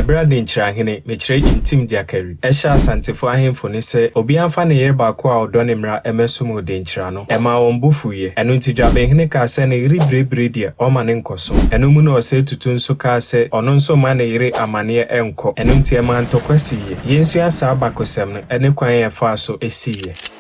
Ɛberɛ a Denkyirahene, mekyerɛ Ntim Gyakari, hyɛɛ Asantefoɔ ahemfo no sɛ obiara mfa ne yere baako a ɔdɔ no mmra mmɛsom wɔ Denkyira no, ɛmaa wɔn bo fuiɛ. Ɛno nti Dwabenhene kaa sɛ ne yere birebire deɛ, ɔmma no nkɔsom. Ɛno mu na Osei Tutu nso kaa sɛ ɔno nso mma ne yere amaneɛ nkɔ. Ɛno nti ɛmaa ntɔkwa siiɛ. Yɛnsua saa abakɔsɛm no ne kwan a ɛfaa so siiɛ.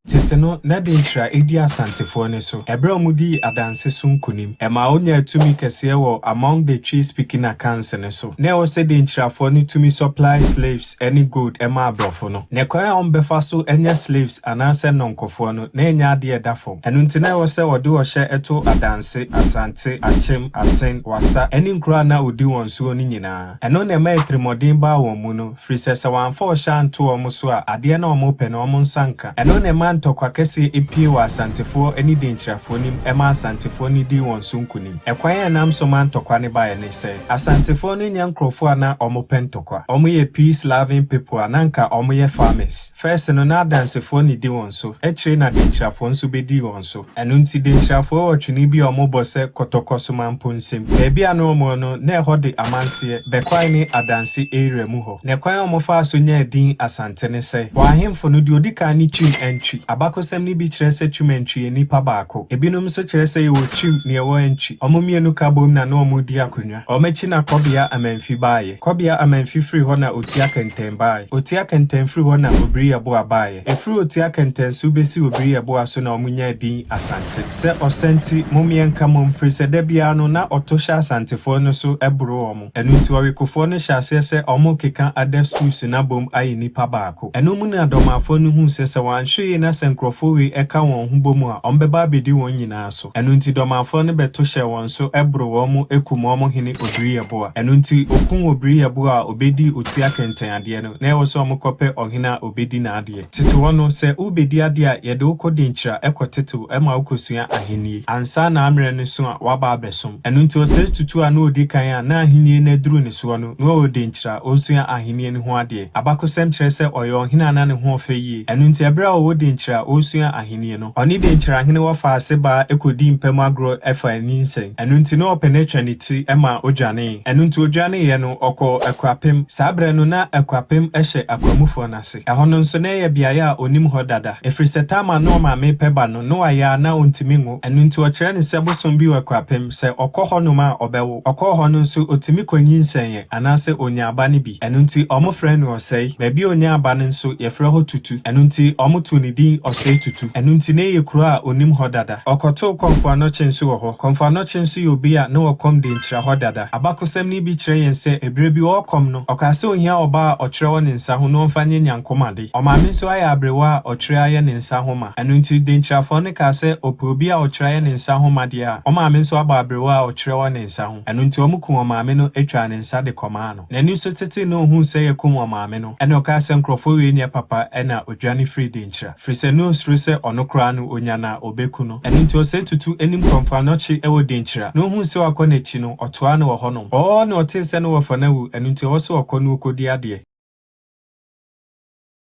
Tete no, na Denkyira di Asantefoɔ no so ɛberɛ a wɔdii Adanse so nkonim. Ɛmaa wɔnyaa tumi kɛseɛ wɔ among the Twi speaking Akans no so. Na ɛwɔ sɛ Denkyirafoɔ no tumi supply slaves ne gold ma aborɔfo no. Na kwan a wɔbɛfa so anya slaves anaasɛ nnɔnkɔfoɔ no, na ɛnyɛ adeɛ a ɛda fam. Ɛno nti na ɛwɔ sɛ wɔde ɔhyɛ to Adanse, Asante, Akyem, Asen, Wassa ne nkuro a na wɔdi wɔn soɔ no nyinaa. Ɛno na ɛmaa atirimuɔden baa wɔn mu no, firi sɛ sɛ wɔamfa ɔhyɛ anto wɔn so a, adeɛ no a wɔpɛ no, wɔn nsa nka. Ɛno na ɛmaa ntɔkwa kɛseɛ pue wɔ Asantefoɔ ne Denkyirafoɔ no mu ɛmaa Asantefoɔ no dii wɔn so nkonim. Ɛkwan a ɛnam so maa ntɔkwa no baeɛ ne sɛ, Asantefoɔ no nyɛ nkorɔfoɔ a na wɔpɛ ntɔkwa. Wɔyɛ peace loving people a na anka wɔyɛ farmers. First no, na Adansefoɔ na ɛdi wɔn so, akyire na Denkyirafoɔ nso bɛdii wɔn so. Ɛno nti, Denkyirafoɔ wɔ twene bi a wɔbɔ sɛ Kɔtɔkɔ Somampɔ Nsam. Baabi a na wɔwɔ no, na ɛhɔ de amanseɛ, Bɛkwae ne Adanse area mu hɔ. Na kwan a wɔfaa so nyaa din Asante ne sɛ, wɔn ahemfo no, deɛ ɔdi kan ne Twim Antwi. Abakɔsɛm no bi kyerɛ sɛ Twim Antwi yɛ nipa baako. Ebinom nso kyerɛ sɛ yɛwɔ Twim ne yɛwɔ Antwi. Wɔn mmienu ka bom na na wɔredi akonnwa. Wɔn akyi na Kɔbea Amanfi baeɛ. Kɔbea Amanfi firi hɔ na Otia Kɛntɛn baeɛ. Otia Kɛntɛn firi hɔ na Obiri Yeboah baeɛ. Ɛfiri Otia Kɛntɛn so bɛsi Obiri Yeboah so na wɔnyaa din Asante. Sɛ ɔsa nti, mom yɛnka mmom, firi sɛ da biara no na ɔto hyɛ Asantefoɔ no so boro wɔn. Ɛno nti ɔwekofoɔ no hyɛɛ aseɛ sɛ wɔrekeka other stools no abom ayɛ nipa baako. Ɛno mu na Dɔmafoɔ no huu sɛ sɛ wɔanhwɛ yie na sɛ nkorɔfoɔ wei ka wɔn ho bɔ mu a, wɔbɛba abɛdi wɔn nyinaa so. Ɛno nti Dɔmafoɔ no bɛto hyɛɛ wɔn so boro wɔn kum wɔn hene Obiri Yeboah. Ɛno nti wɔkum Obiri Yeboah a ɔbɛdii Otia Kɛntɛn adeɛ no, na ɛwɔ sɛ wɔkɔpɛ ɔhene a ɔbɛdi n'adeɛ. Tete hɔ no, sɛ worebɛdi adeɛ a, yɛde wo kɔ Denkyira kɔtetew ma wokɔsua ahennie, ansa na mmerɛ no so a woaba abɛsom. Ɛno nti Osei Tutu a na ɔdi kan a na ahennie no aduru ne soɔ no, na ɔwɔ Denkyira a ɔresua ahennie no ho adeɛ. Abakɔsɛm kyerɛ sɛ ɔyɛ ɔhene a na ne ho ɔfɛ yie. Ɛno nti ɛberɛ a ɔwɔ Denkyira a ɔresua ahennie no, ɔne Denkyira hene wɔfaa ase baa kɔdii mpa mu agorɔ faa nyinsɛn. Ɛno nti na ɔpɛ no atwa ne ti ma ɔdwanee. Ɛno nti ɔdwaneeɛ no, ɔkɔɔ Akuapem. Saa berɛ no na Akuapem hyɛ Akwamufoɔ no ase. Ɛhɔ no nso na ɛyɛ beaeɛ a ɔnim hɔ dada, ɛfiri sɛ Tamar ne ɔmaame repɛ ba no, na wayɛ a na ɔntumi nwo. Ɛno nti ɔkyerɛɛ no sɛ bosom bi wɔ Akuapem, sɛ ɔkɔ hɔnom a ɔbɛwo. Ɔkɔɔ hɔ no nso ɔtumi kɔnyinsɛneeɛ anaasɛ ɔnyaa ba no bi. Ɛno nti wɔfrɛ no Ɔsɛe. Baabi a ɔnyaa ba no nso yɛfrɛ hɔ Tutu. Ɛno nti wɔtoo ne din Ɔsɛe Tutu. Ɛno nti na ɛyɛ kuro a ɔnim hɔ dada. Ɔkɔtoo Kɔmfo Anɔkye nso wɔ hɔ. Kɔmfo Anɔkye nso yɛ obi a na ɔkɔm de nkyira hɔ dada. Abakɔsɛm no bi kyerɛ yɛn sɛ ɛberɛ bi ɔrekɔm no, ɔkaa sɛ ɔhia ɔbaa a ɔtwerɛ wɔ ne nsa ho na ɔmfa nyɛ nyankomade. Ɔmaame nso ayɛ aberewa a ɔtwerɛ ayɛ ne nsa ho ma. Ɛno nti Denkyirafoɔ no kaa sɛ ɔpɛ obi a ɔtwerɛ ayɛ ne nsa ho ma deɛ a, ɔmaame nso abɔ aberewa a ɔtwerɛ wɔ ne nsa ho. Ɛno nti wɔkum ɔmaame no twaa ne nsa de kɔmaa no. N'ani so tetee na ɔhuu sɛ yɛkum ɔmaame no, ɛna ɔkaa sɛ nkurɔfoɔ wei nyɛ papa ɛna ɔdwane firii Denkyira. Firi sɛ na ɔsuro sɛ ɔno koraa no ɔnya no a ɔbɛku no. Ɛno nti Osei Tutu anim Kɔmfo Anɔkye wɔ Denkyira na ɔhuu sɛ wakɔ n'akyi no, ɔtoaa no wɔ hɔnom. Ɔɔ na ɔtee sɛ ne wɔfa no awu, ɛno nti ɛwɔ sɛ ɔkɔ na ɔkɔdi adeɛ.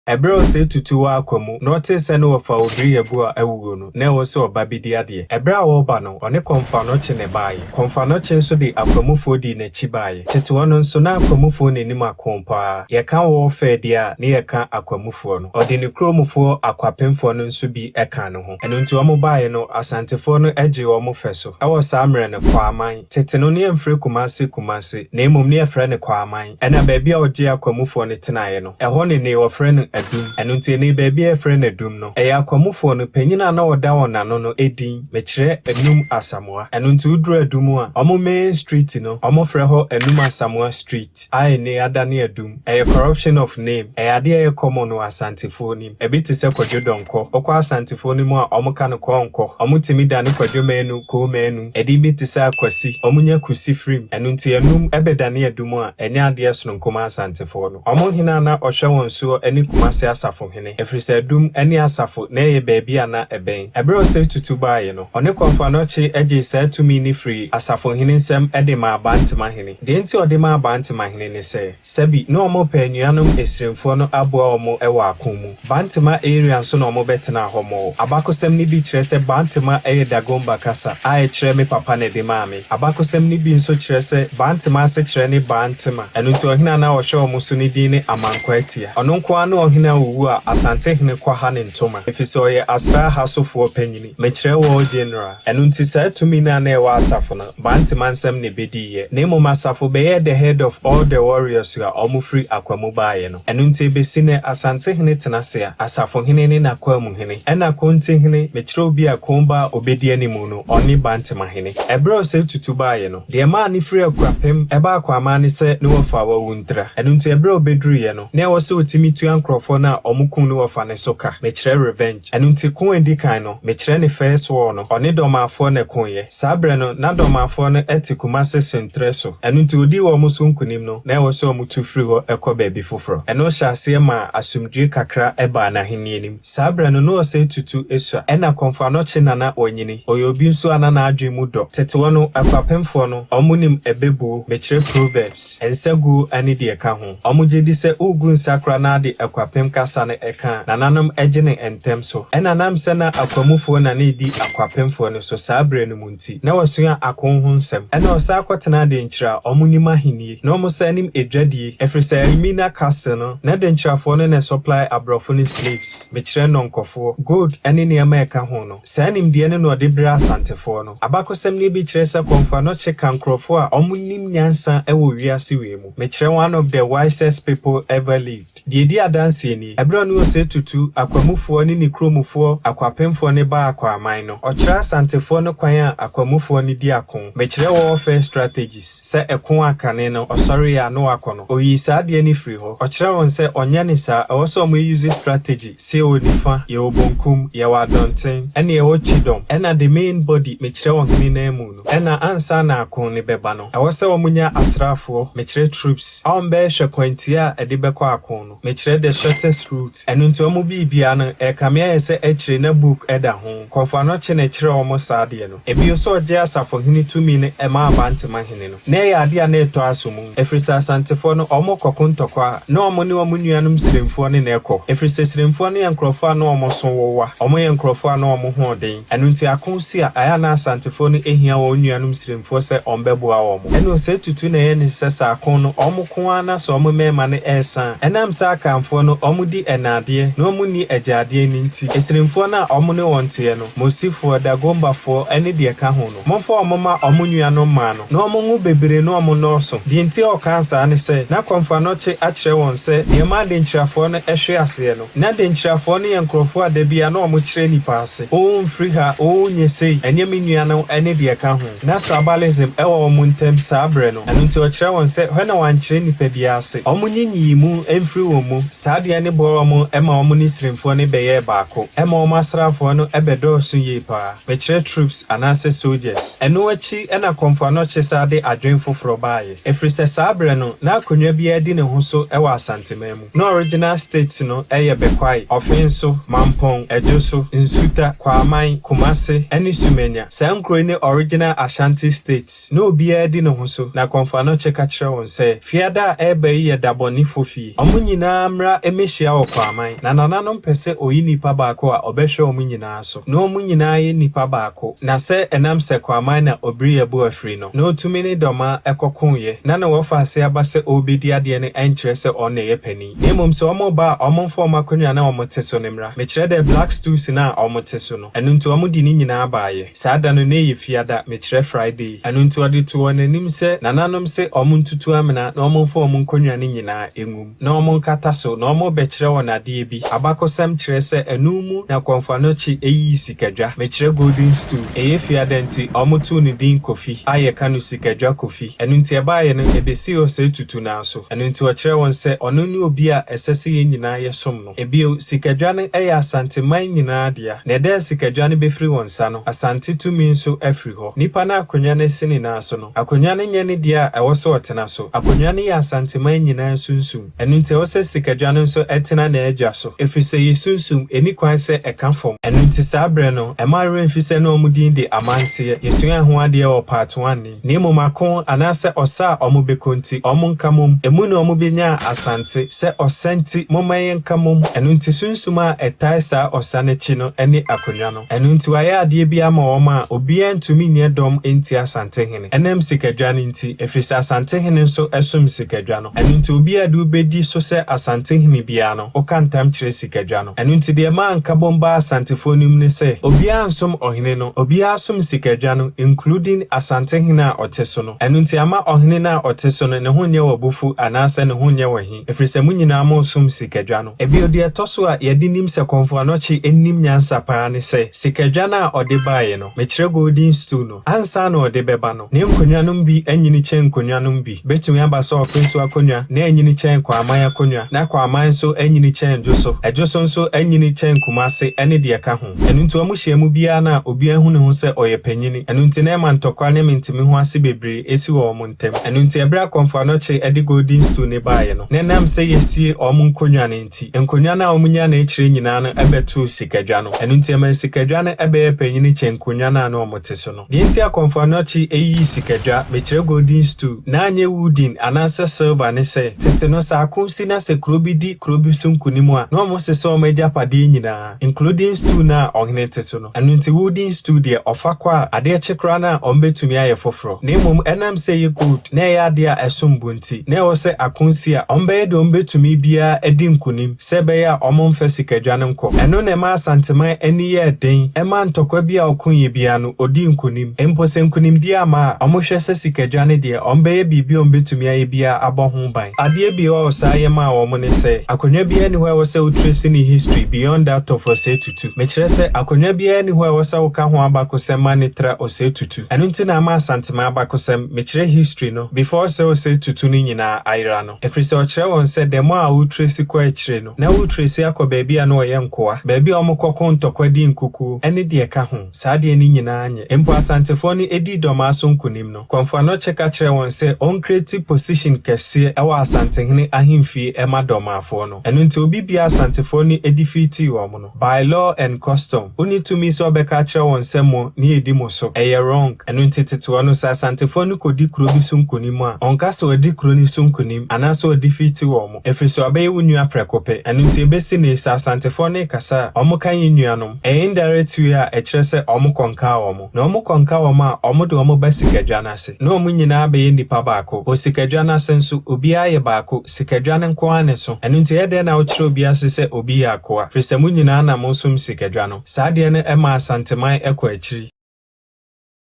Ɛberɛ a Osei Tutu wɔ akwa mu na ɔtee sɛ ne wɔfa Obiri Yeboah awuo no, na ɛwɔ sɛ ɔba bɛdi adeɛ. Ɛberɛ a ɔreba no, ɔne Kɔmfo Anɔkye na ɛbaeɛ. Kɔmfo Anɔkye nso de Akwamufoɔ dii n'akyi baeɛ. Tete hɔ no nso, na Akwamufoɔ na ɛnim ako pa ara. Yɛka warfare deɛ a, ne yɛka Akwamufoɔ no. Ɔde ne kuromfoɔ Akwapemfoɔ no nso bi kaa ne ho. Ɛno nti wɔbaeɛ no, Asantefoɔ no gyee wɔn fɛ so. Ɛwɔ saa mmerɛ no, Kwaaman. Tete no, ne yɛmfrɛ Kumase Kumase, na mmom ne yɛfrɛ no Kwaaman. Ɛna baabi a ɔgyee Akwamufoɔ no tenaeɛ no, ɛhɔ ne nnee wɔfrɛ no Adum. Ɛno nti nnee baabi a yɛfrɛ no Adum no, ɛyɛ Akwamufoɔ no panyin a na ɔda wɔn ano no din, mekyerɛ Anum Asamoah. Ɛno nti woduru Adum a, wɔn main street no, wɔfrɛ hɔ Anum Asamoah Street, a nnee adane Adum. Ɛyɛ corruption of name. Ɛyɛ adeɛ a ɛyɛ common wɔ Asantefoɔ nim. Ɛbi te sɛ Kwadwo Dɔnkɔ. Wokɔ Asantefoɔ no mu a, wɔka no Kɔɔnkɔ. Wɔtumi dane Kwadwo Manu Koo Manu. Ɛdin bi te sɛ Akwasi. Wɔnya Kusi firi mu. Ɛno nti Anum bɛdane Adum a, ɛnyɛ adeɛ sononko ma Asantefoɔ no. Wɔn hene a na ɔhwɛ wɔn soɔ ne Kumasi. Kumasi asafohene, ɛfiri sɛ Adum ne Asafo na ɛyɛ baabi a na ɛbɛn. Ɛberɛ a Osei Tutu baeɛ no, ɔne Kɔmfo Anokye gyee saa tumi no firii asafohene nsam de maa Bantemahene. Deɛ nti a ɔde maa Bantemahene ne sɛ, sɛbi na wɔrepɛ anuanom Esiremfoɔ no aboa wɔn wɔ ako mu. Bantama area nso na wɔbɛtenaa hɔ more. Abakɔsɛm no bi kyerɛ sɛ Bantama yɛ Dagomba kasa a ɛkyerɛ me papa na ɛde maa me. Abakɔsɛm no bi nso kyerɛ sɛ Bantama asekyerɛ ne Bantema. Ɛno nti ɔhene a na ɔhwɛ wɔn so no din ne Amankwa Atia. Ɔno nko ara ne ɔhene a ɔwu a Asantehene kɔha ne ntoma, efisɛ ɔyɛ asraaha sofoɔ panyini, mekyerɛ War General. Ɛno nti saa tumi no a na ɛwɔ asafo no, Bantama nsam na ɛbɛdiiɛ. Na mmom asafo bɛyɛɛ the head of all the warriors a wɔfiri Akwamu baeɛ no. Ɛno nti ɛbɛsi nnɛ Asantehene tena ase a, Asafohene ne n'Akwamuhene, ɛna Kontihene, mekyerɛ obi a Kon ba a ɔbɛdi animu no, ɔne Bantemahene. Ɛberɛ a Osei Tutu baeɛ no, deɛ ɛmaa no firi Akuapem baa Kwaman ne sɛ ne wɔfa a wawu ntira. Ɛno nti ɛberɛ a ɔbɛduruiɛ no, na ɛwɔ sɛ ɔtumi tua nkorɔfoɔ no a wɔkum ne wɔfa no so ka, mekyerɛ revenge. Ɛno nti ko a ɛdi kan no, mekyerɛ ne first war no, ɔne Dɔmaafoɔ na ɛkoeɛ. Saa berɛ no, na Dɔmaafoɔ no te Kumase Sentrɛ so. Ɛno nti ɔdii wɔn so nkonim no, na ɛwɔ sɛ wɔtu firi hɔ kɔ baabi foforɔ. Ɛno hyɛɛ aseɛ maa asomdwoeɛ kakra baa n'ahennie no mu. Saa berɛ no, na Osei Tutu sua, ɛnna Komfo Anokye na na wanyini. Ɔyɛ obi nso a na n'adwene mu dɔ. Tete hɔ no, Akuapemfoɔ no, wɔnim ɛbɛbuo, mekyerɛ proverbs, nsaguo ne deɛ ɛka ho. Wɔgye di sɛ woregu nsa koraa na ade Akuapem kasa no ka a, nananom gye no ntɛm so. Ɛnna nam sɛ na Akwamufoɔ na na ɛdi Akuapemfoɔ no so saa berɛ no mu nti, na wɔasua ako ho nsɛm. Ɛnna wɔsan kɔtenaa Denkyira a wɔnim ahennie, na wɔsan nim adwadie, ɛfiri sɛ Elmina Castle no, na Denkyirafoɔ no na ɛsɔplae aborɔfo no slaves, mekyerɛ nnɔnkɔfoɔ, gold ne nneɛma a ɛka ho no. Saa nimdeɛ no na ɔde brɛɛ Asantefoɔ no. Abakɔsɛm no bi kyerɛ sɛ Komfo Anokye ka nkurɔfoɔ a wɔnim nyansa wɔ wiase wei mu, mekyerɛ one of the wisest people ever lived. Deɛ ɛdi adanseɛ nie, ɛberɛ a ɔne Osei Tutu, Akwamufoɔ ne ne kuromufoɔ Akwapemfoɔ no baa Akwaman no, ɔkyerɛɛ Asantefoɔ no kwan a Akwamufoɔ no di ako, mekyerɛ warfare strategies, sɛ ɛko a kane no ɔsɔreeɛ a na wakɔ no. Ɔyii saa adeɛ no firii hɔ. Ɔkyerɛɛ wɔn sɛ ɔnyɛ ne saa, ɛwɔ sɛ wɔn use strategy, sɛ yɛwɔ nifa, yɛwɔ bonkum, yɛwɔ adɔnten, ɛna yɛwɔ kyidɔm, ɛna the main body, mekyerɛ ɔhene no amu no. Ɛna ansa na ako no bɛba no, ɛwɔ sɛ wɔnya asraafoɔ, mekyerɛ troops, a wɔbɛhwɛ kwantia a ɛde bɛkɔ ako no, mekyerɛ the shortest route. Ɛno nti wɔn biribiara no, ɛrekame ayɛ sɛ akyire na book da ho. Komfo Anokye na ɛkyerɛɛ wɔn saa adeɛ no. Ebio sɛ ɔgyee asafohene tumi no maa Abantema hene no, na ɛyɛ adeɛ a na ɛtɔ aso mu, ɛfiri sɛ Asantefoɔ no, wɔrekɔko ntɔkwa a, na wɔn ne wɔn nuanom Siremfoɔ no na ɛkɔ, ɛfiri sɛ Siremfoɔ no yɛ nkurɔfoɔ a na wɔso wowa, wɔyɛ nkurɔfoɔ a na wɔn ho ɔden. Ɛno nti ako si a, ɛyɛ a na Asantefoɔ no hia wɔn nuanom Siremfoɔ sɛ wɔbɛboa wɔn. Ɛna Osei Tutu na ɛyɛ ne sɛ sɛ ako no, wɔn ko ara na sɛ wɔn mmarima no resa a, ɛnam sɛ Akanfoɔ no, wɔdi ɛnaadeɛ na wɔnni agyadeɛ no nti, Siremfoɔ no a wɔn ne wɔn teɛ no, Mosifoɔ, Dagombafoɔ ne deɛ ɛka ho no, momfa wɔn mma wɔn nuanom mmaa no, na wɔnwo bebree na wɔnnɔɔso. Deɛ nti a ɔkaa saa ne sɛ, na Komfo Anokye akyerɛ wɔn sɛ deɛ ɛma Adenkyirafoɔ no hwe aseɛ no, Na Denkyirafoɔ no yɛ nkorɔfoɔ a da biara na wɔkyerɛ nnipa ase. Oo mfiri ha, oo nyɛ sei, ɛnyɛ me nua no ne deɛ ɛka ho. Na tribalism wɔ wɔn ntam saa berɛ no. Ɛno nti ɔkyerɛ wɔn sɛ hwɛ na wɔankyerɛ nnipa biara ase. Wɔnyi nyiyimu mfiri wɔn mu. Saa adeɛ no boa wɔn ma wɔn ne Siremfoɔ no bɛyɛɛ baako. Ɛma wɔn asraafoɔ no bɛdɔɔso yie paa. Mekyerɛ troops anaasɛ soldiers. Ɛno akyi na Komfo Anokye san de adwene foforɔ baeɛ. Ɛfiri sɛ saa berɛ no, na akonnwa biara di ne ho so wɔ Asanteman mu. Na original states no yɛ Bekwai, Ɔfenso, Mampong, Adwoso, Nsuta, Kwaaman, Kumase, ne Sumenya. Saa nkuro yi ne original Ashanti states. Na obiara di ne ho so, na Komfo Anokye ka kyerɛ wɔn sɛ, Fiada a ɛreba yi yɛ da bɔnefo fie. Wɔn nyinaa mmra mmɛhyia wɔ Kwaaman. Na nananom pɛ sɛ oyi nipa baako a ɔbɛhwɛ wɔn nyinaa so. Na wɔn nyinaa yɛ nnipa baako. Na sɛ ɛnam sɛ Kwaaman na Obiri abu afiri no, na otumi ne Dɔmaa kɔkoeɛ, na ne wɔfaase aba sɛ ɔrebɛdi adeɛ no nkyerɛ sɛ ɔno na ɛyɛ panin. Na mmom sɛ wɔreba a, wɔmfa wɔn akonnwa no a wɔte so no mmra. Mekyerɛ dɛ black stools no a wɔte so no. Ɛno nti wɔde ne nyinaa baeɛ. Saa da no na ɛyɛ Fiada, mekyerɛ Friday. Ɛno nti ɔde too wɔn anim sɛ nananom se wɔntutu amena na wɔmfa wɔn nkonnwa no nyinaa ngu mu. Na wɔnkata so, na wɔrebɛkyerɛ wɔn adeɛ bi. Abakɔsɛm kyerɛ sɛ ɛno mu na Komfo Anokye yii Sikadwa, mekyerɛ Golden Stool. Ɛyɛ Fiada nti, wɔtoo no din Kofi, a yɛka no Sikadwa Kofi. Ɛno nti ɛbaeɛ no, ɛbɛsii Osei Tutu nan so. Ɛno nti ɔkyerɛɛ wɔn sɛ ɔno ne obi a ɛsɛ sɛ yɛn nyinaa yɛsom no. Bio, Sikadwa no yɛ Asanteman nyinaa dea, na ɛda a Sikadwa no bɛfiri wɔn nsa no, Asante tumi nso afiri hɔ. Nipa no akonnwa no asi ne nan so no, Akonnwa no nyɛ ne dea a ɛwɔ sɛ ɔtena so. Akonnwa no yɛ Asanteman nyinaa sunsum. Ɛno nti ɛwɔ sɛ Sikadwa no nso. nso tena n'adwa so, ɛfiri sɛ yɛ sunsum, ɛnni kwan sɛ ɛka fam. Ɛno nti saa berɛ no, ɛmma wo werɛ mfi sɛ na wɔn din de Amanseɛ. Yɛsuaa ho adeɛ wɔ part 1 no mu. Na mmom ako anaasɛ ɔsa a wɔbɛkɔ nti, wɔnka mmom. Emu na wɔbɛnyaa Asante sɛ ɔsa nti momma yɛnka mmom. Ɛno nti sunsum a ɛtae saa ɔsa no akyi no ne akonnwa no. Ɛno nti wɔayɛ adeɛ bi ama wɔn a obiara ntumi nyɛ dɔm ntia Asantehene. Ɛnam sikadwa no nti, ɛfiri sɛ Asantehene nso som sikadwa no. Ɛno nti obiara a de wo bɛdi so sɛ Asantehene biara no, woka ntam kyerɛ sikadwa no. Ɛno nti deɛ ɛmaa nkabom baa Asantefoɔ no mu ne sɛ, obiara nsom ɔhene no, obiara som sikadwa no, including Asantehene a ɔte so no. Ɛno nti ama ɔhene no a ɔte so no, ne ho nyɛ wo abufu anaasɛ ne ho nyɛ wo ahi, ɛfiri sɛ mo nyinaa moresom sikadwa no. Bio, deɛ ɛtɔ so a yɛde nim sɛ Kɔmfo Anɔkye nim nyansa paa ne sɛ, sikadwa no a ɔde baeɛ no, mekyerɛ golden stool no, ansa na ɔde bɛba no, ne nkonnwa nom bi anyini kyɛn nkonnwa nom bi. Bɛtumi aba sɛ Ɔfenso akonnwa na anyini kyɛn Kwaman akonnwa, na Kwaman nso anyini kyɛn Dwoso, Ɛdwoso nso anyini kyɛn Kumase ne deɛ ɛka ho. Ɛno nti wɔn hyia mu biara no a obiara hu ne ho sɛ ɔyɛ panyini. Ɛno nti na ɛma ntɔkwa ne mente-me-ho-ase bebree si wɔ wɔn ntam. Ɛno nti ɛberɛ a Kɔmfo Anɔkye de golden stool no baeɛ no, na ɛnam sɛ yɛasie wɔn nkonnwa no nti, nkonnwa no a wɔnyaa no akyire nyinaa no bɛtoo sikadwa no. Ɛno nti ɛmaa sikadwa no bɛyɛɛ panyini kyɛn nkonnwa no a na wɔte so no. Deɛ nti a Kɔmfo Anɔkye yii sikadwa, mekyerɛ golden stool, na anyɛ wooden anaasɛ silver ne sɛ, tete no sɛ ako si na sɛ kuro bi di kuro bi so nkonim a, na wɔsesa wɔn agyapadeɛ nyinaa, including stool no a ɔhene te so no. Ɛno nti wooden stool deɛ ɔfa kɔ a, adeɛ kye koraa no a wɔbɛtumi ayɛ foforɔ. Na mmom ɛnam sɛ ɛyɛ gold na ɛyɛ adeɛ a ɛsom bo nti, na ɛwɔ sɛ ako si a, wɔbɛyɛ deɛ wɔbɛtumi biara adi nkonim sɛ ɛbɛyɛ a wɔmfa sikadwa no nkɔ. Ɛno na ɛma Asanteman ani yɛɛ den, ɛmaa ntɔkwa bi a ɔkoeɛ biara no, ɔdii nkonim. Mpo sɛ nkonimdie amma a, wɔhwɛ sɛ sikadwa no deɛ, wɔbɛyɛ biribi a wɔbɛtumi ayɛ biara abɔ ho ban. Adeɛ bio a ɔsan yɛ maa wɔn ne sɛ, akonnwa biara nni hɔ a ɛwɔ sɛ wo trace ne history beyond that of Osei Tutu. Mekyerɛ sɛ, akonnwa biara nni hɔ a ɛwɔ sɛ woka ho abakosɛm ma ne tra Osei Tutu. Ɛno nti na ama Asanteman abakosɛm, mekyerɛ history no, before sɛ Osei Tutu no nyinaa ayera no. Ɛfiri sɛ ɔkyerɛ wɔn sɛ the more a wo trace kɔ akyire no, na wo trace akɔ baabi a na wɔyɛ nkoa, baabi a wɔkɔko ntɔkwa di nkukuo, ne deɛ ɛka ho. Saa adeɛ no nyinaa nyɛ. Mpo Asantefoɔ no dii Dɔmaa so nkonim no, Kɔmfo Anɔkye ka kyerɛɛ wɔn sɛ ɔncreate position kɛseɛ wɔ Asantehene ahemfie ma Dɔmaafoɔ no. Ɛno nti obi biara Asantefoɔ no defeatii wɔn no, by law and custom, wonni tumi sɛ ɔbɛka akyerɛ wɔn sɛ mo ne yɛdi mo so. Ɛyɛ wrong. Ɛno nti tete hɔ no sɛ Asantefoɔ no kɔdi kuro bi so nkonim a, ɔnka sɛ wadi kuro no so nkonim anaasɛ ɔdefeati wɔn, ɛfiri sɛ wabɛyɛ wo nua prɛko pɛ. Ɛno nti ɛbɛsi nnɛ yi sɛ Asantefoɔ no rekasa a, wɔka yɛn nuanom. Ɛyɛ indirect way a ɛkyerɛ sɛ wɔkɔnkaa wɔn. Na wɔkɔnka wɔn a, wɔde wɔn ba sikadwa no ase, na wɔn nyinaa bɛyɛ nnipa baako. Wɔ sikadwa no ase nso, obiara yɛ baako, sikadwa no nko ara na ɛso. Ɛno nti, ɛyɛ dɛn na wokyerɛ obi ase sɛ obi yɛ akoa? Ɛfiri sɛ mo nyinaa na mosom sikadwa no. Saa adeɛ no maa Asanteman kɔ akyiri.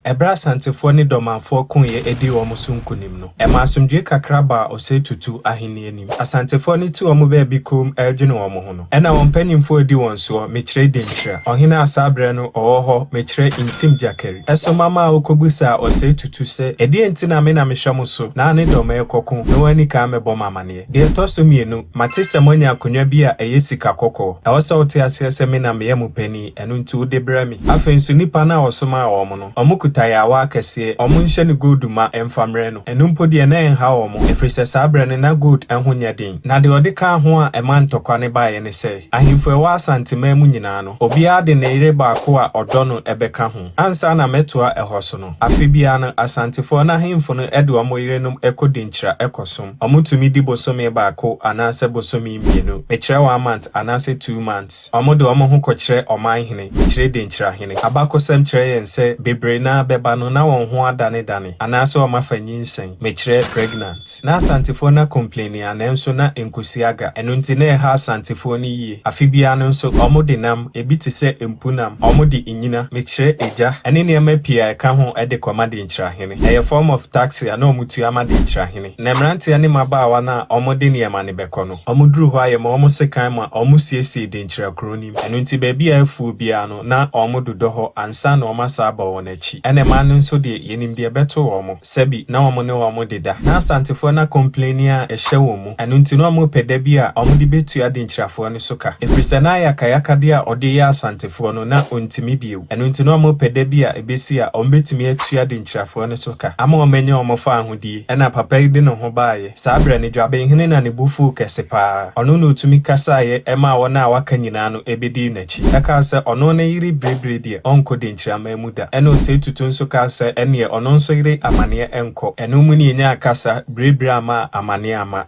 Ɛberɛ a Asantefoɔ ne Dɔmanfoɔ koeɛ dii wɔn so nkonim no, ɛmaa asomdwoeɛ kakra baa Osei Tutu ahennie no mu. Asantefoɔ no te wɔn baabi komm redwene wɔn ho no, ɛnna wɔn mpanimfoɔ redi wɔn soɔ, mekyerɛ Denkyira, ɔhene a saa berɛ no ɔwɔ hɔ, mekyerɛ Ntim Gyakari, soma maa wɔkɔbisaa Osei Tutu sɛ, Ɛdeɛn nti na me na mehwɛ mo so na ne dɔm rekɔko na wɔanni kan ammɛbɔ me amaneɛ? Deɛ ɛtɔ so mmienu, mate sɛ moanya akonnwa bi a ɛyɛ sika kɔkɔɔ. Ɛwɔ sɛ wote aseɛ sɛ me na meyɛ mo panin, ɛno nti wode brɛ me. Afei nso nnipa no a wɔsomaa wɔn no, wɔkuta yaawa akɛseɛ, wɔnhyɛ no gold ma ɛmfa mmrɛ no. Ɛno mpo deɛ na ɛnha wɔn, ɛfiri sɛ saa berɛ no na gold ho nyɛ den. Na deɛ ɔde kaa ho a ɛmaa ntɔkwa no baeɛ ne sɛ, ahemfo a ɛwɔ Asanteman mu nyinaa no, obiara de ne yere baako a ɔdɔ no bɛka ho. Ansa na mɛtoa ɛhɔ so no, afe biara no, Asantefoɔ no ahemfo no de wɔn yerenom kɔ Denkyira kɔsom. Wɔtumi di bosome baako anaasɛ bosome mmienu, mekyerɛ one month anaasɛ 2 months. Wɔde wɔn ho kɔkyerɛ ɔmanhene, mekyerɛ Denkyirahene. Abakɔsɛm kyerɛ yɛn sɛ bebree no ara bɛba no na wɔn ho adanedane anaasɛ wɔafa nyinsɛn, mekyerɛ pregnant. Na Asantefoɔ no acomplaini a nanso na ɛnkɔsi aga. Ɛno nti na ɛha Asantefoɔ no yie. Afe biara no nso, wɔde nam, ebi te sɛ mpunam, wɔde nnyina, mekyerɛ egya, ne nneɛma pii a ɛka ho de kɔma Denkyirahene. Ɛyɛ form of tax a na wɔtua ma Denkyirahene. Na mmeranteɛ ne mmabaawa no a wɔde nneɛma no bɛkɔ no, wɔduru hɔ a yɛma wɔn sekan ma wɔsiesie Denkyira kuro no mu. Ɛno nti baabi a afuo biara no, na wɔdodɔ hɔ ansa na wɔasan aba wɔn akyi. Ɛna mmaa no nso deɛ, yɛnim deɛ ɛbɛto wɔn. Sɛbi, na wɔn ne wɔn deda. Na Asantefoɔ no acomplaini a ɛhyɛ wɔn mu. Ɛno nti na wɔrepɛ da bi a wɔde bɛtua Denkyirafoɔ no so ka. Ɛfiri sɛ na ayakayakadeɛ a ɔde yɛ Asantefoɔ no, na ɔntumi bio. Ɛno nti na wɔrepɛ da bi a ɛbɛsi a wɔbɛtumi atua Denkyirafoɔ no so ka ama wɔanya wɔn fawohodie. Ɛna papa yi de ne ho baeɛ. Saa berɛ no, Dwabenhene na ne bo fuu kɛse paa. Ɔno na ɔtumi kasaeɛ maa wɔn a wɔaka nyinaa no bɛdii n'akyi. Ɛkaa sɛ ɔno ne yere birebire deɛ, ɔnkɔ Denkyiraman mu da. Ɛna Osei Tutu nso kaa sɛ ɛnneɛ ɔno nso yere amaneɛ nkɔ. Ɛno mu ne yɛnyaa kasa birebire ama amaneɛ amma.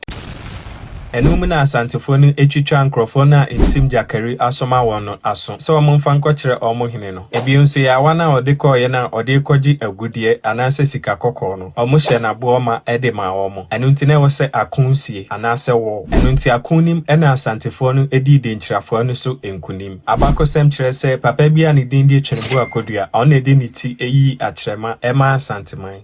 Ɛno mu na Asantefoɔ no twitwaa nkurɔfoɔ no a Ntim Gyakari asoma wɔn no aso sɛ wɔmfa nkɔkyerɛ wɔn hene no. Bio nso, yaawa no a ɔde kɔeɛ no a ɔde rekɔgye agudeɛ anaasɛ sika kɔkɔɔ no, wɔhyɛɛ no aboɔ ma de maa wɔn. Ɛno nti na ɛwɔ sɛ ako sie anaasɛ war. Ɛno nti ako nim na Asantefoɔ no dii Denkyirafoɔ no so nkunim. Abakɔsɛm kyerɛ sɛ papa bi a ne din de Tweneboa Kodua, ɔno na ɛde ne ti yii akyerɛma maa Asanteman.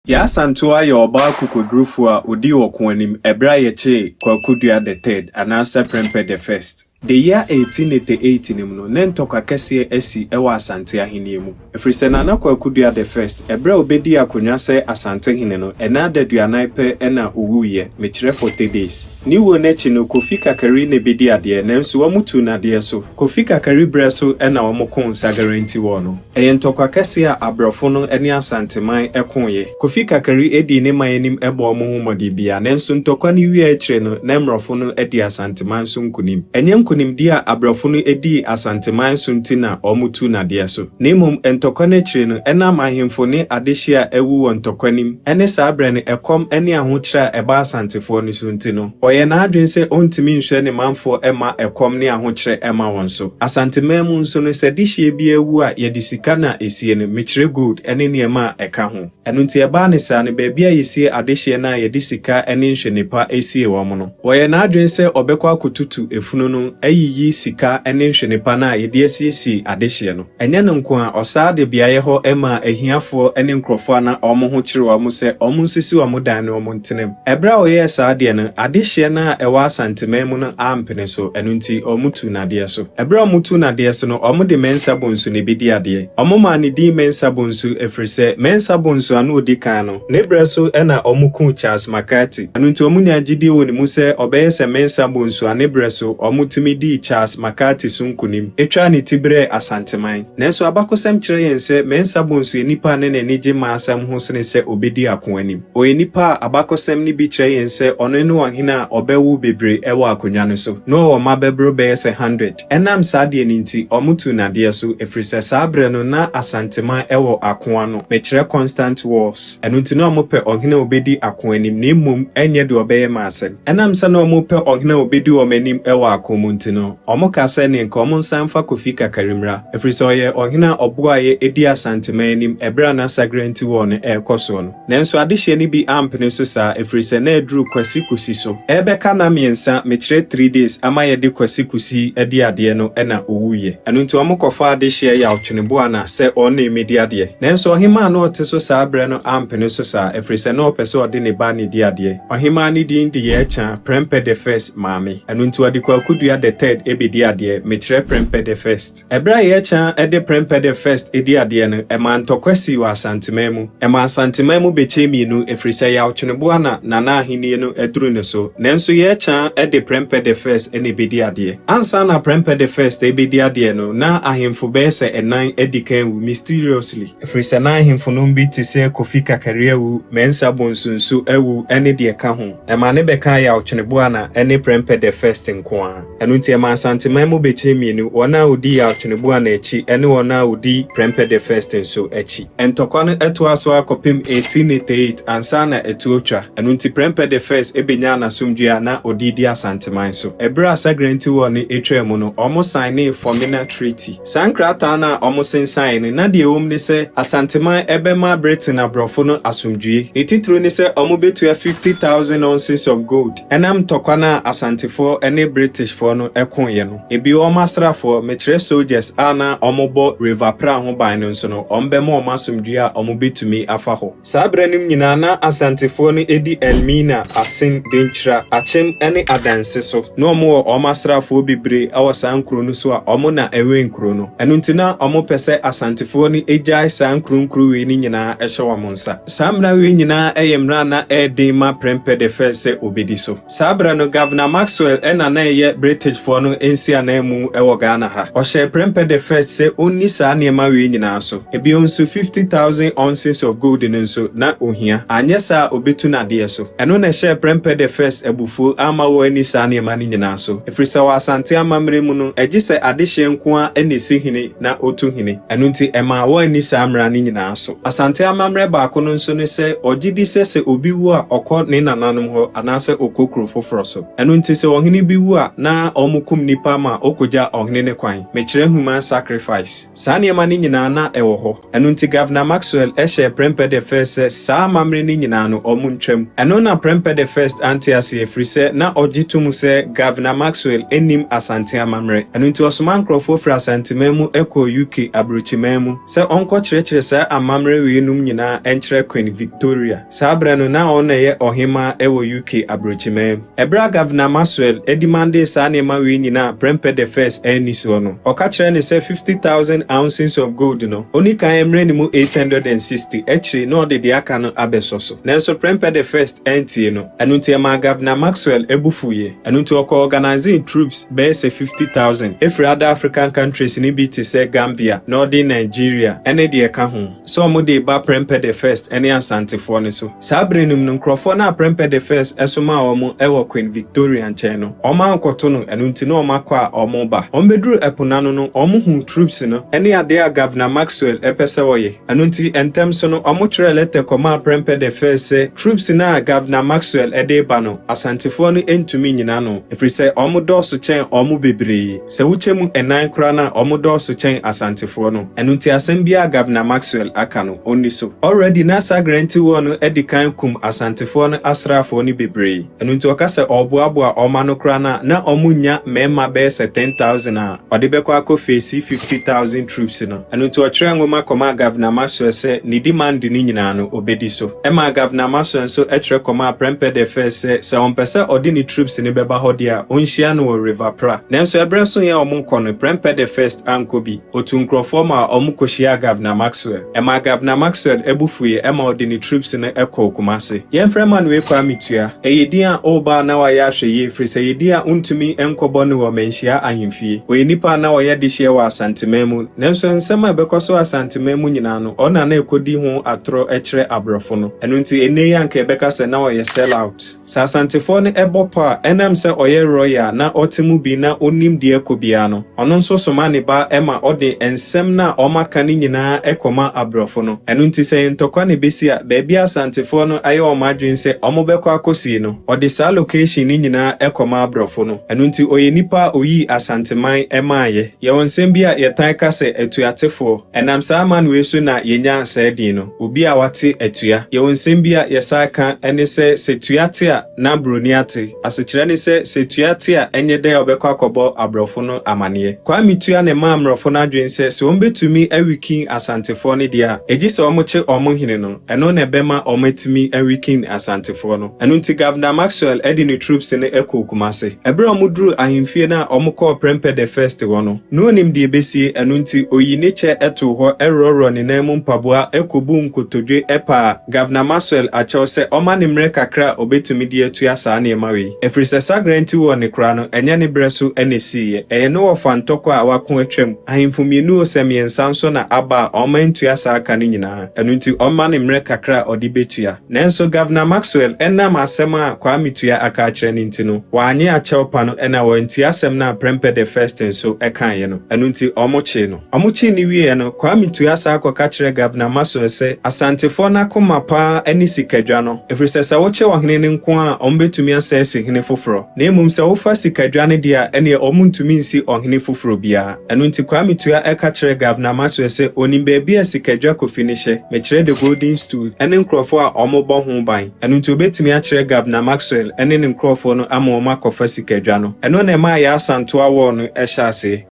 Yaa Asantewaa yɛ ɔbaa kokodurufoɔ a ɔdii ɔko anim ɛberɛ a yɛkyee Kwaku Dua the Third anaasɛ Prempeh the First. The year 1888 no mu no, na ntɔkwa kɛseɛ asi wɔ Asante ahennie mu. Ɛfiri sɛ Nana Kwaku Dua the First, ɛberɛ a ɔbɛdii akonnwa sɛ Asante hene no, ɛnna adaduanan pɛ na ɔwuiɛ, mekyerɛ 40 days. Ne wuo no akyi no, Kofi Kakari na ɛbɛdii adeɛ, nanso wɔtuu no adeɛ so. Kofi Kakari berɛ so na wɔkoo Sagrenti War no. Ɛyɛ ntɔkwa kɛseɛ a aborɔfo no ne Asanteman koeɛ. Kofi Kakari dii ne man anim bɔɔ wɔn ho mmɔden biara, nanso ntɔkwa no wiee akyire no, na mmorɔfo no adi Asanteman so nkonim. Ɛnyɛ nkonimdie a aborɔfo no dii Asanteman so nti na wɔtuu no adeɛ so, na mmom ntɔkwa no akyire no, ɛnam ahemfo ne adehyeɛ a awu wɔ ntɔkwa no mu ne saa berɛ no ɛkɔm ne ahokyerɛ a ɛbaa Asantefoɔ no so nti no, ɔyɛɛ n'adwene sɛ ɔntumi nhwɛ ne manfoɔ mma ɛkɔm ne ahokyerɛ mma wɔn so. Asanteman mu nso no, sɛ dehyeɛ biara wu a, yɛde sika na ɛsie no, mekyerɛ gold ne nneɛma a ɛka ho. Ɛno nti ɛbaa no saa no, baabi a yɛsie adehyeɛ no a yɛde sika ne nhwene pa sie wɔn no, wɔyɛɛ n'adwene sɛ ɔbɛkɔ akɔtutu efunu no ayiyi sika ne nhwene pa no a yɛde asiesie adehyeɛ no. Ɛnyɛ no nko ara, ɔsaa de beaeɛ hɔ maa ahiafoɔ ne nkurɔfoɔ a na wɔn ho kyere wɔn sɛ wɔnsisi wɔn dan ne wɔn ntena mu. Ɛberɛ a ɔyɛɛ saa adeɛ no, adehyeɛ no a ɛwɔ Asanteman mu no ampene so, ɛno nti wɔtuu no adeɛ so. Ɛberɛ a wɔtuu no adeɛ so no, wɔde Mensah Bonsu na ɛbɛdii adeɛ. Wɔmaa ne din Mensah Bonsu ɛfiri sɛ Mensah Bonsu a na ɔdi kan no, ne berɛ so na wɔkuu Charles McCarthy. Ɛno nti wɔnyaa gyidie wɔ ne mu sɛ ɔbɛyɛ sɛ Mensah Bonsu a ne berɛ so wɔtumi dii Charles McCarthy so nkonim, twaa ne ti brɛɛ Asanteman. Nanso abakɔsɛm kyerɛ yɛn sɛ Mensah Bonsu yɛ nipa a na n'ani gye mmaa asɛm ho sene sɛ ɔbɛdi ako anim. Ɔyɛ nipa a abakɔsɛm no bi kyerɛ yɛn sɛ ɔno ne ɔhene a ɔbɛwo bebree wɔ akonnwa no so. Na ɔwɔ mma bɛboro bɛyɛ sɛ hundred. Ɛnam saa adeɛ no nti, wɔtuu no adeɛ so, ɛfiri sɛ saa berɛ no na Asanteman wɔ ako ano, mekyerɛ constant wars. Ɛno nti na wɔpɛ ɔhene a ɔbɛdi ako anim, na mmom ɛnyɛ deɛ ɔbɛyɛ mmaa asɛm. Ɛnam sɛ na wɔrepɛ ɔhene a ɔbɛdi wɔn anim wɔ ako mu nti no, wɔkaa sɛ ɛnneɛ nka wɔnsan mfa Kofi Kakari mmra, ɛfiri sɛ ɔyɛ ɔhene a ɔboaeɛ dii Asanteman anim ɛberɛ a na Sagrenti War no rekɔ soɔ no. Nanso adehyeɛ no bi ampene so saa ɛfiri sɛ na aduru Kwasi Kusi so. Ɛrebɛka nna mmiɛnsa, mekyerɛ 3 days, ama yɛde Kwasi Kusi adi adeɛ no na ɔwuiɛ. Ɛno nti wɔkɔfaa adehyeɛ Yaw Tweneboana sɛ ɔno na ɛmmɛdi adeɛ. Nanso ɔhemaa a na ɔte so saa berɛ no ampene so saa ɛfiri sɛ na ɔpɛ sɛ ɔde ne ba na ɛdi adeɛ. Ɔhemaa no din de Yaa Kyaa, Prempeh the First maame. Ɛno nti ɔde Kwaku Dua the Third bɛdi adeɛ, mekyerɛ Prempeh the First. Ɛberɛ a Yaa Kyaa de Prempeh the First di adeɛ no, ɛmaa ntɔkwa sii wɔ Asanteman mu. Ɛmaa Asanteman mu bɛkyɛɛ mmienu ɛfiri sɛ Yaw Tweneboa na Nana ahennie no aduru ne so. Nanso Yaa Kyaa de Prempeh the First na ɛbɛdi adeɛ. Ansa na Prempeh the First rebɛdi adeɛ no, na ahemfo bɛyɛ sɛ ɛnan adi kan awu mysteriously. Ɛfiri sɛ na ahemfo nom bi te sɛ Kofi Kakari awu, Mensah Bonsu nso awu ne deɛ ɛka ho. Ɛmaa ne bɛkaa Yaw Tweneboa na ne Prempeh the First nko ara. Ɛno nti ɛmaa Asanteman mu bɛkyɛɛ mmienu, wɔn a wɔdi Yaw Tweneboa no akyi ne wɔn a wɔdi Prempeh the First nso akyi. Ntɔkwa no toaa so ara kɔpem 1888 ansa na atuo twa. Ɛno nti Prempeh the First bɛnyaa n'asomdwoeɛ a na ɔde redi Asanteman so. Ɛberɛ a Sagrenti War no twaa mu no, wɔsaenee Fomena Treaty. Saa nkrataa no a wɔsensaneeɛ no, na deɛ ɛwɔ mu ne sɛ Asanteman bɛma Britain aborɔfo no asomdwoeɛ. Ne titire ne sɛ wɔbɛtua 50,000 ounces of gold. Ɛnam ntɔkwa no a Asantefoɔ ne Britishfoɔ no no koeɛ no. Ebio wɔn asraafoɔ, mekyerɛ soldiers a na wɔbɔ River Pra ho ban no nso no, wɔbɛma wɔn asomdwoeɛ a wɔbɛtumi afa hɔ. Saa berɛ no mu nyinaa na Asantefoɔ no di Elmina, Asen, Denkyira, Akyem ne Adanse so. Na wɔwɔ wɔn asraafoɔ bebree wɔ saa nkuro no so a wɔn na ɛwɛn nkuro no. Ɛno nti na wɔpɛ sɛ Asantefoɔ no gyae saa nkuro nkuro wei no nyinaa hyɛ wɔn nsa. Saa mmara wei nyinaa yɛ mmara a na ɛyɛ den ma Prempeh the First sɛ ɔbɛdi so. Saa berɛ no, Governor Maxwell na na ɛyɛ Britishfoɔ no nsiananmu wɔ Ghana ha. Ɔhyɛɛ Prempeh the First sɛ ɔnni saa nneɛma wei nyinaa so. Bio nso, 50,000 ounces of gold no nso, na ɔhia. Anyɛ saa a ɔbɛtu n'adeɛ so. Ɛno na ɛhyɛɛ Prempeh the First abufuo amma wanni saa nneɛma no nyinaa so. Ɛfiri sɛ wɔ Asante amammerɛ mu no, ɛgye sɛ adehyeɛ nko ara na ɛsi hene na ɔtu hene. Ɛno nti, ɛmaa wɔanni saa mmara no nyinaa so. Asante amammerɛ baako no nso ne sɛ, ɔgye di sɛ sɛ obi wu a ɔkɔ ne nananom hɔ anaasɛ ɔkɔ kuro foforɔ so. Ɛno nti sɛ ɔhene bi wu a na wɔkum nnipa ma ɔkɔgya ɔhene no kwan. Mekyerɛ human sacrifice. Saa nneɛma no nyinaa na ɛwɔ hɔ. Ɛno nti Governor Maxwell hyɛɛ Prempeh the First sɛ saa amammerɛ no nyinaa no wɔntwam. Ɛno na Prempeh the First ante aseɛ ɛfiri sɛ na ɔgye tom sɛ Governor Maxwell nnim Asante amammerɛ. Ɛno nti ɔsomaa nkorɔfoɔ firi Asanteman mu kɔɔ UK aburokyiman mu sɛ ɔnkɔkyerɛkyerɛ saa amammerɛ weinom nyinaa nkyerɛ Queen Victoria. Saa berɛ no na ɔno na ɛyɛ ɔhemmaa wɔ UK aburokyiman mu. Ɛberɛ a Governor Maxwell demandee saa nneɛma wei nyinaa a Prempeh the First anni soɔ no, ɔka kyerɛɛ no sɛ 50,000 ounces of gold no, ɔnni kan mmrɛ ne mu 860, akyire na ɔde deɛ aka no abɛsɔ so. Nanso Prempeh the First antie no. Ɛno nti ɛmaa Governor Maxwell bo fuiɛ. Ɛno nti ɔkɔ organisee troops bɛyɛ sɛ 50,000 firi other African countries no bi te sɛ Gambia, Northern Nigeria, ne deɛ ɛka ho, sɛ wɔde reba Prempeh the First ne Asantefoɔ no so. Saa bere no mu no, nkurɔfoɔ no a Prempeh the First somaa wɔn wɔ Queen Victoria nkyɛn no, wɔankɔto no, ɛno nti na wɔakɔ a wɔreba. Wɔbɛduruu ɛpo no ano no, wɔhuu troops no ne adeɛ a Governor Maxwell pɛ sɛ ɔyɛ. Ɛno nti, ntɛm so no, wɔtwerɛɛ lɛtɛ kɔmaa Prempeh the First sɛ troops no a Governor Maxwell de reba no, Asantefoɔ no ntumi nnyina ano, ɛfiri sɛ wɔdɔɔso kyɛn wɔn bebree. Sɛ wokyɛ mu nnan koraa no a, wɔdɔɔso kyɛn Asantefoɔ no. Ɛno nti asɛm biara a Governor Maxwell aka no, ɔnni so. Already na Sagrenti war no adi kan kum Asantefoɔ no asraafoɔ no bebree. Ɛno nti ɔka sɛ ɔreboaboa wɔn ano koraa no a, na wɔnnya mmarima bɛyɛ sɛ 10,000 a ɔde bɛkɔ akɔ face 50,000 troops no. Ɛno nti ɔtwerɛɛ nwoma kɔmaa Governor Maxwell sɛ ne demand no nyinaa no, ɔbɛdi so. Ɛmaa Governor Maxwell nso twerɛ kɔmaa Prempeh the First sɛ, sɛ ɔmpɛ sɛ ɔde ne troops no bɛba hɔ deɛ a, ɔnhyia no wɔ River Pra. Nanso ɛberɛ soeɛ a wɔrekɔ no, Prempeh the First ankɔ bi. Ɔtuu nkurɔfoɔ maa wɔkɔhyiaa Governor Maxwell. Ɛmaa Governor Maxwell bo fuiɛ ma ɔde ne troops no kɔɔ Kumasi. Yɛmfrɛ man wei Kwame Tua. Ɛyɛ din a ɔreba a na wayɛ ahwɛyie ɛfiri sɛ ɛyɛ din a wontumi nkɔbɔ no wɔ Manhyia ahemfie. Ɔyɛ nipa a na ɔyɛ dehyeɛ wɔ Asanteman mu. Nanso nsɛm a ɛbɛkɔ so wɔ Asanteman mu nyinaa no, ɔno na na ɛkɔdi ho atorɔ kyerɛ aborɔfo no. Ɛno nti ɛnnɛ yi anka yɛbɛka sɛ na ɔyɛ sell out. Sɛ Asantefoɔ no bɔ pɔ a, ɛnam sɛ ɔyɛ royal a na ɔte mu bi na ɔnim deɛ ɛkɔ biara no, ɔno nso soma ne ba ma ɔde nsɛm no a wɔaka no nyinaa kɔma aborɔfo no. Ɛno nti sɛ ntɔkwa na ɛbɛsi a, baabi a Asantefoɔ no ayɛ wɔn adwene sɛ wɔbɛkɔ akɔsie no, ɔde saa location no nyinaa kɔma aborɔfo no. Ɛno nti ɔyɛ nipa a ɔyii Asanteman maeɛ. Yɛwɔ nsɛm bi a yɛtaa ka sɛ atuatefoɔ. Ɛnam saa aman wei so na yɛnyaa saa din no. Obi a wate atua. Yɛwɔ nsɛm bi a yɛsan ka ne sɛ, sɛ tua te a, na broni ate. Asekyerɛ ne sɛ, sɛ tua te a, ɛnyɛ dɛ a ɔbɛkɔ akɔbɔ abrɔfo no amaneɛ. Kwame Tua na ɛmaa mmrɔfo no adwene sɛ, sɛ wɔbɛtumi awikin Asantefoɔ no deɛ a, egye sɛ wɔkye wɔn hene no. Ɛno na ɛbɛma wɔatumi awikin Asantefoɔ no. Ɛno nti Governor Maxwell de ne troops no kɔɔ Kumase. Ɛberɛ a wɔduruu ahemfie no a wɔkɔɔ Prempeh the First hɔ no, Na onim deɛ ɛbɛsie, ɛno nti ɔyii ne kyɛ too hɔ worɔworɔ ne nan mu mpaboa kɔbuu nkotodwe paa Governor Maxwell akyɛw sɛ ɔmma no mmerɛ kakra a ɔbɛtumi de atua saa nneɛma wei. Ɛfiri sɛ Sagra nti wɔ ne koraa no, ɛnyɛ ne berɛ so na ɛsiiɛ. Ɛyɛ ne wɔfa ntɔkwa a wako atwam. Ahemfo mmienu o sɛ mmiɛnsa nso na aba a wɔantua saa ka no nyinaa. Ɛno nti ɔmma no mmerɛ kakra a ɔde bɛtua. Nanso Governor Maxwell ɛnam asɛm a Kwame Tua aka akyerɛ no nti no, wannye akyɛw pa no ɛna wantie asɛm no a Prempeh the First nso kaeɛ no. Ɛno nti wɔkyee no. Wɔkyee no wieɛ no, Kwame Tua san kɔka kyerɛɛ Governor Maxwell sɛ Asantefoɔ no akoma pa ara ne sikadwa no, ɛfiri sɛ sɛ wokye ɔhene no nko ara a wɔbɛtumi asan asi hene foforɔ, na mmom sɛ wofa sikadwa no deɛ a ɛneɛ wɔntumi nsi ɔhene foforɔ biara. Ɛno nti Kwame Tua ka kyerɛɛ Governor Maxwell sɛ onim baabi a Sikadwa Kofi no hyɛ, mekyerɛ The Golden Stool, ne nkurɔfoɔ a wɔbɔ ho ban. Ɛno nti obetumi akyerɛ Governor Maxwell ne ne nkurɔfoɔ no ama wɔakɔfa Sikadwa no. Ɛno Ɛno na ɛmaa Yaa Asantewaa War no hyɛɛ aseɛ.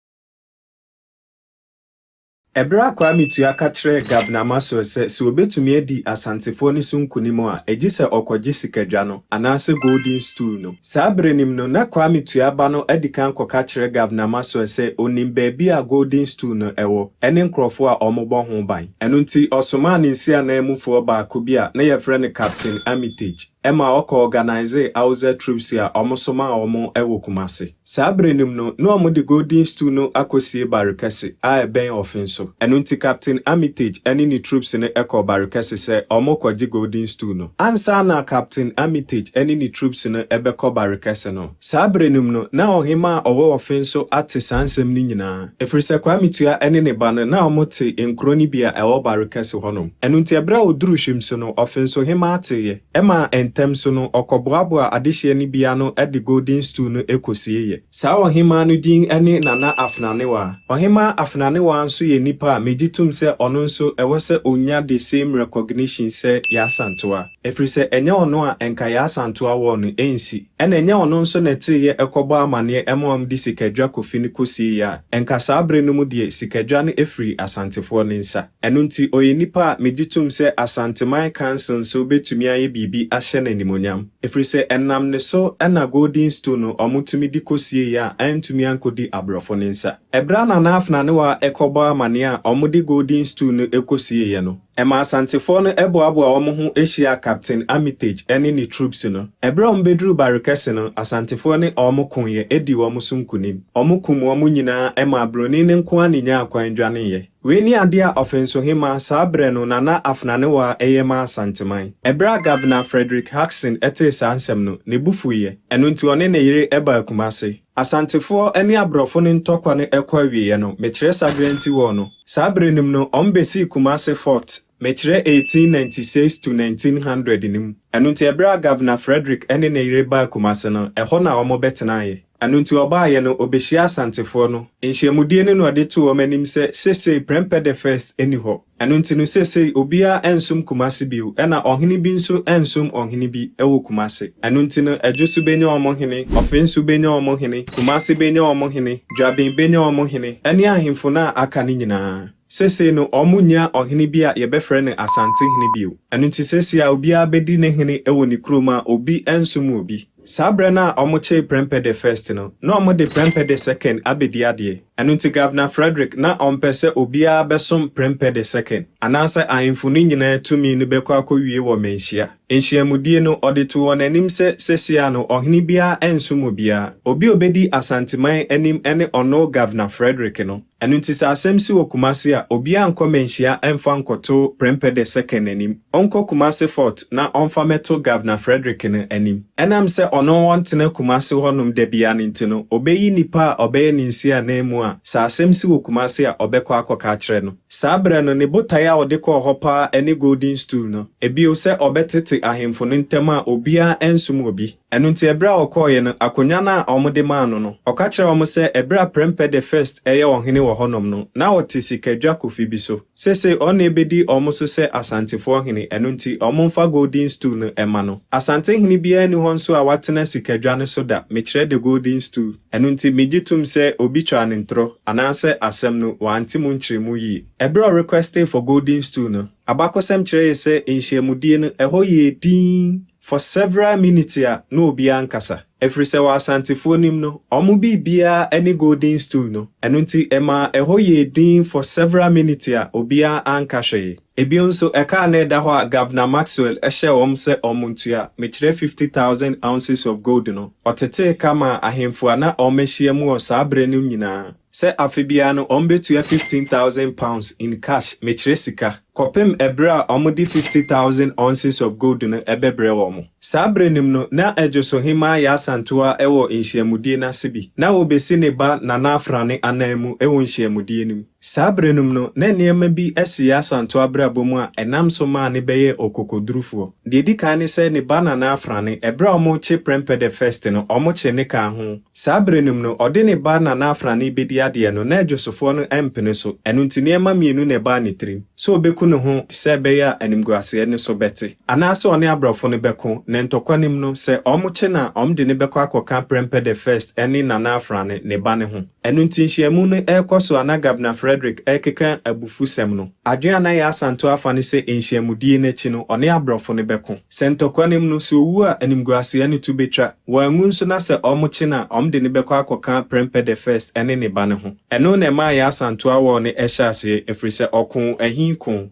Ɛberɛ a Kwame Tua ka kyerɛɛ Governor Maxwell sɛ sɛ ɔbɛtumi adi Asantefoɔ no so nkonim a, ɛgye sɛ ɔkɔgye sikadwa no, anaasɛ Golden Stool no. Saa berɛ no mu no, na Kwame Tua ba no adi kan kɔka kyerɛ Governor Maxwell sɛ ɔnim baabi a Golden Stool no wɔ, ne nkurɔfoɔ a wɔbɔ ho ban. Ɛno nti, ɔsomaa ne nsiananmufoɔ baako bi a na yɛfrɛ no Captain Armitage ma ɔkɔ organise Hausa troops a wɔsomaa wɔn wɔ Kumase. Saa berɛ no mu no, na wɔde Golden Stool no akɔsie Barekɛse a ɛbɛn Ɔfenso. Ɛno nti Captain Armitage ne ne troops no kɔɔ Barekɛse sɛ wɔrekɔgye Golden Stool no. Ansa na Captain Armitage ne ne troops no bɛkɔ Barekɛse no, saa berɛ no mu no, na ɔhemmaa a ɔwɔ Ɔfenso ate saa nsɛm no nyinaa. Ɛfiri sɛ Kwame Tua ne ne ba no, na wɔte nkuro no bi a ɛwɔ Barekɛse hɔnom. Ɛno nti ɛberɛ a ɔduruu Hwimso no, Ɔfenso hemmaa teeɛ. Ɛmaa ntɛm so no, ɔkɔboaboaa adehyeɛ no bi ano de Golden Stool no kɔsieeɛ. Saa ɔhemmaa no din ne Nana Afenanewaa. Ɔhemmaa Afenanewaa nso yɛ nipa a megye tom sɛ ɔno nso ɛwɔ sɛ ɔnya the same recognition sɛ Yaa Asantewaa. Ɛfiri sɛ ɛnyɛ ɔno a ɛnka Yaa Asantewaa War no ɛnsi. Ɛna ɛnyɛ ɔno nso na ɛteeɛ ɛkɔbɔ amanneɛ ɛma wɔn de sikadwa Kofi no kɔsieeɛ a, ɛnka saa berɛ no mu deɛ sikadwa no ɛfiri Asantefoɔ no nsa. Ɛno nti ɔyɛ nipa a megye tom sɛ Asanteman Council nso bɛtumi ayɛ biribi ahyɛ no animuonyam. Ɛfiri sɛ ɛnam ne so na Golden Stool no wɔtumi de kɔsieeɛ a antumi ankɔdi aborɔfo no nsa. Ɛberɛ a Nana Afenanewaa kɔbɔɔ amanneɛ a wɔde Golden Stool no kɔsieeɛ no, ɛmaa Asantefoɔ no boaboaa wɔn ho hyiaa Captain Armitage ne ne troops no. Ɛberɛ a wɔbɛduruu Barekɛse no, Asantefoɔ ne wɔn koeɛ dii wɔn so nkonim. Wɔkum wɔn nyinaa maa Buroni no nko ara na ɛnyaa kwan dwaneeɛ. Wei ne adeɛ a Ɔfensohemmaa saa berɛ no Nana Afenanewaa yɛ maa Asanteman. Ɛberɛ a Governor Frederick Hudson tee saa nsɛm no, ne bo fuiɛ. Ɛno nti ɔne ne yere baa Kumase. Asantefoɔ ne aborɔfo no ntɔkwa no rekɔ awieeɛ no, mekyerɛ Sagrenti War no. Saa berɛ no mu no, wɔbɛsii Kumase Fort, mekyerɛ 1896 to 1900 no mu. Ɛno nti ɛberɛ a Governor Frederick ne ne yere baa Kumase no, ɛhɔ na wɔbɛtenaeɛ. Ɛno nti ɔbaeɛ no, ɔbɛhyiaa Asantefoɔ no. Nhyiamudie no na ɔde too wɔn anim sɛ seesei Prempeh the First nni hɔ. Ɛno nti no seesei obiara nsom Kumase bio, ɛna ɔhene bi nso nsom ɔhene bi wɔ Kumase. Ɛno nti no Ɛdwoso bɛnya wɔn hene, Ɔfenso bɛnya wɔn hene, Kumase bɛnya wɔn hene, Dwaben bɛnya wɔn hene, ɛne ahemfo no a aka no nyinaa. Seesei no wɔnnya ɔhene bi a yɛbɛfrɛ no Asantehene bio. Ɛno nti seesei a obiara bɛdi ne hene wɔ ne kurom a obi nsom obi. Saa berɛ no a wɔkyee Prempeh the First no, na wɔde Prempeh the Second abɛdi adeɛ. Ɛno nti Governor Frederick na ɔmpɛ sɛ obiara bɛsom Prempeh the Second, anaasɛ ahemfo no nyinaa tumi no bɛkɔ akɔwie wɔ Manhyia. Nhyiamudie no, ɔde too wɔn anim sɛ seesei ara no ɔhene biara nsom obiara. Obi a ɔbɛdi Asanteman anim ne ɔno Governor Frederick no. Ɛno nti sɛ asɛm si wɔ Kumase a, obiara nkɔ Manhyia mfa nkɔto Prempeh the Second anim. Ɔnkɔ Kumase Fort na ɔmfa mmɛto Governor Frederick no anim. Ɛnam sɛ ɔno ɔntena Kumase hɔnom da biara no nti no, ɔbɛyi nipa a ɔbɛyɛ ne nsiananmu a sɛ asɛm si wɔ Kumase a ɔbɛkɔ akɔka akyerɛ no. Saa berɛ no, ne botaeɛ a ɔde kɔɔ hɔ paa ne Golden Stool no. Ebio, sɛ ɔbɛtete ahemfo no ntam a obiara nsom obi. Ɛno nti ɛberɛ a ɔkɔeɛ no, akonnwa no a wɔde maa no no, ɔka kyerɛɛ wɔn sɛ ɛberɛ a Prempeh the First yɛ ɔhene wɔ hɔnom no, na ɔte sikadwa kofi bi so. Seesei ɔno na ɛbɛdi wɔn so sɛ Asantefoɔ hene, ɛno nti wɔmfa Golden Stool no mma no. Asantehene biara nni hɔ nso a watena sikadwa no so da, mekyerɛ the Golden Stool. Ɛno nti megye tom sɛ obi twaa no ntorɔ, anaasɛ asɛm no, wante mu nkyerɛmu yie. Ɛberɛ a ɔrequestee for Golden Stool no, abakɔsɛm kyerɛ yɛ sɛ nhyiamudie no, ɛhɔ yɛɛ dinn for several minutes a na obiara nkasa. Ɛfiri sɛ wɔ Asantefoɔ no mu no, wɔn biribiara ne Golden Stool no. Ɛno nti ɛmaa ɛhɔ yɛɛ dinn for several minutes a obiara anka hwee. Ebio nso, ɛkaa na ɛda hɔ a Governor Maxwell hyɛɛ wɔn sɛ wɔntua, mekyerɛ 50,000 ounces of gold no, ɔtetee ka maa ahemfo a na wɔahyia mu wɔ saa berɛ no nyinaa sɛ afe biara no wɔbɛtua £15,000 in cash, mekyerɛ sika, kɔpem ɛberɛ a wɔde 50,000 ounces of gold no ɛbɛbrɛ wɔn. Saa berɛ no mu no, na Ɛdwosohemmaa Yaa Asantewaa wɔ nhyiamudie no ase bi. Na wɔbɛsi ne ba Nana Afrane anan mu wɔ nhyiamudie no mu. Saa berɛ no mu no, na nneɛma bi asi Yaa Asantewaa abrabɔ mu a ɛnam so maa ne bɛyɛɛ ɔkokodurufoɔ. Deɛ ɛdi kan ne sɛ ne ba Nana Afrane, ɛberɛ a wɔrekye Prempeh the First no, wɔkyee ne kaa ho. Saa berɛ no mu no, ɔde ne ba Nana Afrane bɛdi adeɛ no, na Ɛdwosofoɔ no mpene so. Ɛno nti nneɛma mmienu na ɛbaa ne tirim. Sɛ ɔbɛku ne ho sɛ ɛbɛyɛ a animguaseɛ no so bɛte. Anaasɛ ɔne aborɔfo no bɛko, na ntɔkwa no mu no, sɛ wɔkye no a, wɔde no bɛkɔ akɔka Prempeh the First ne Nana Afrane, ne ba no ho. Ɛno nti nhyiamu no rekɔ so a na Governor Frederick rekeka abufusɛm no. Adwene a na Yaa Asantewaa afa ne sɛ nhyiamudie no akyi no, ɔne aborɔfo no bɛko. Sɛ ntɔkwa no mu no, sɛ owu a animguaseɛ no to bɛtwa. Wanwu nso na sɛ wɔkye no a, wɔde no bɛkɔ akɔka Prempeh the First ne ne ba no ho. Ɛno na ɛmaa Yaa Asantewaa war no hyɛɛ aseɛ, ɛfiri sɛ ɔkoo ahi koo.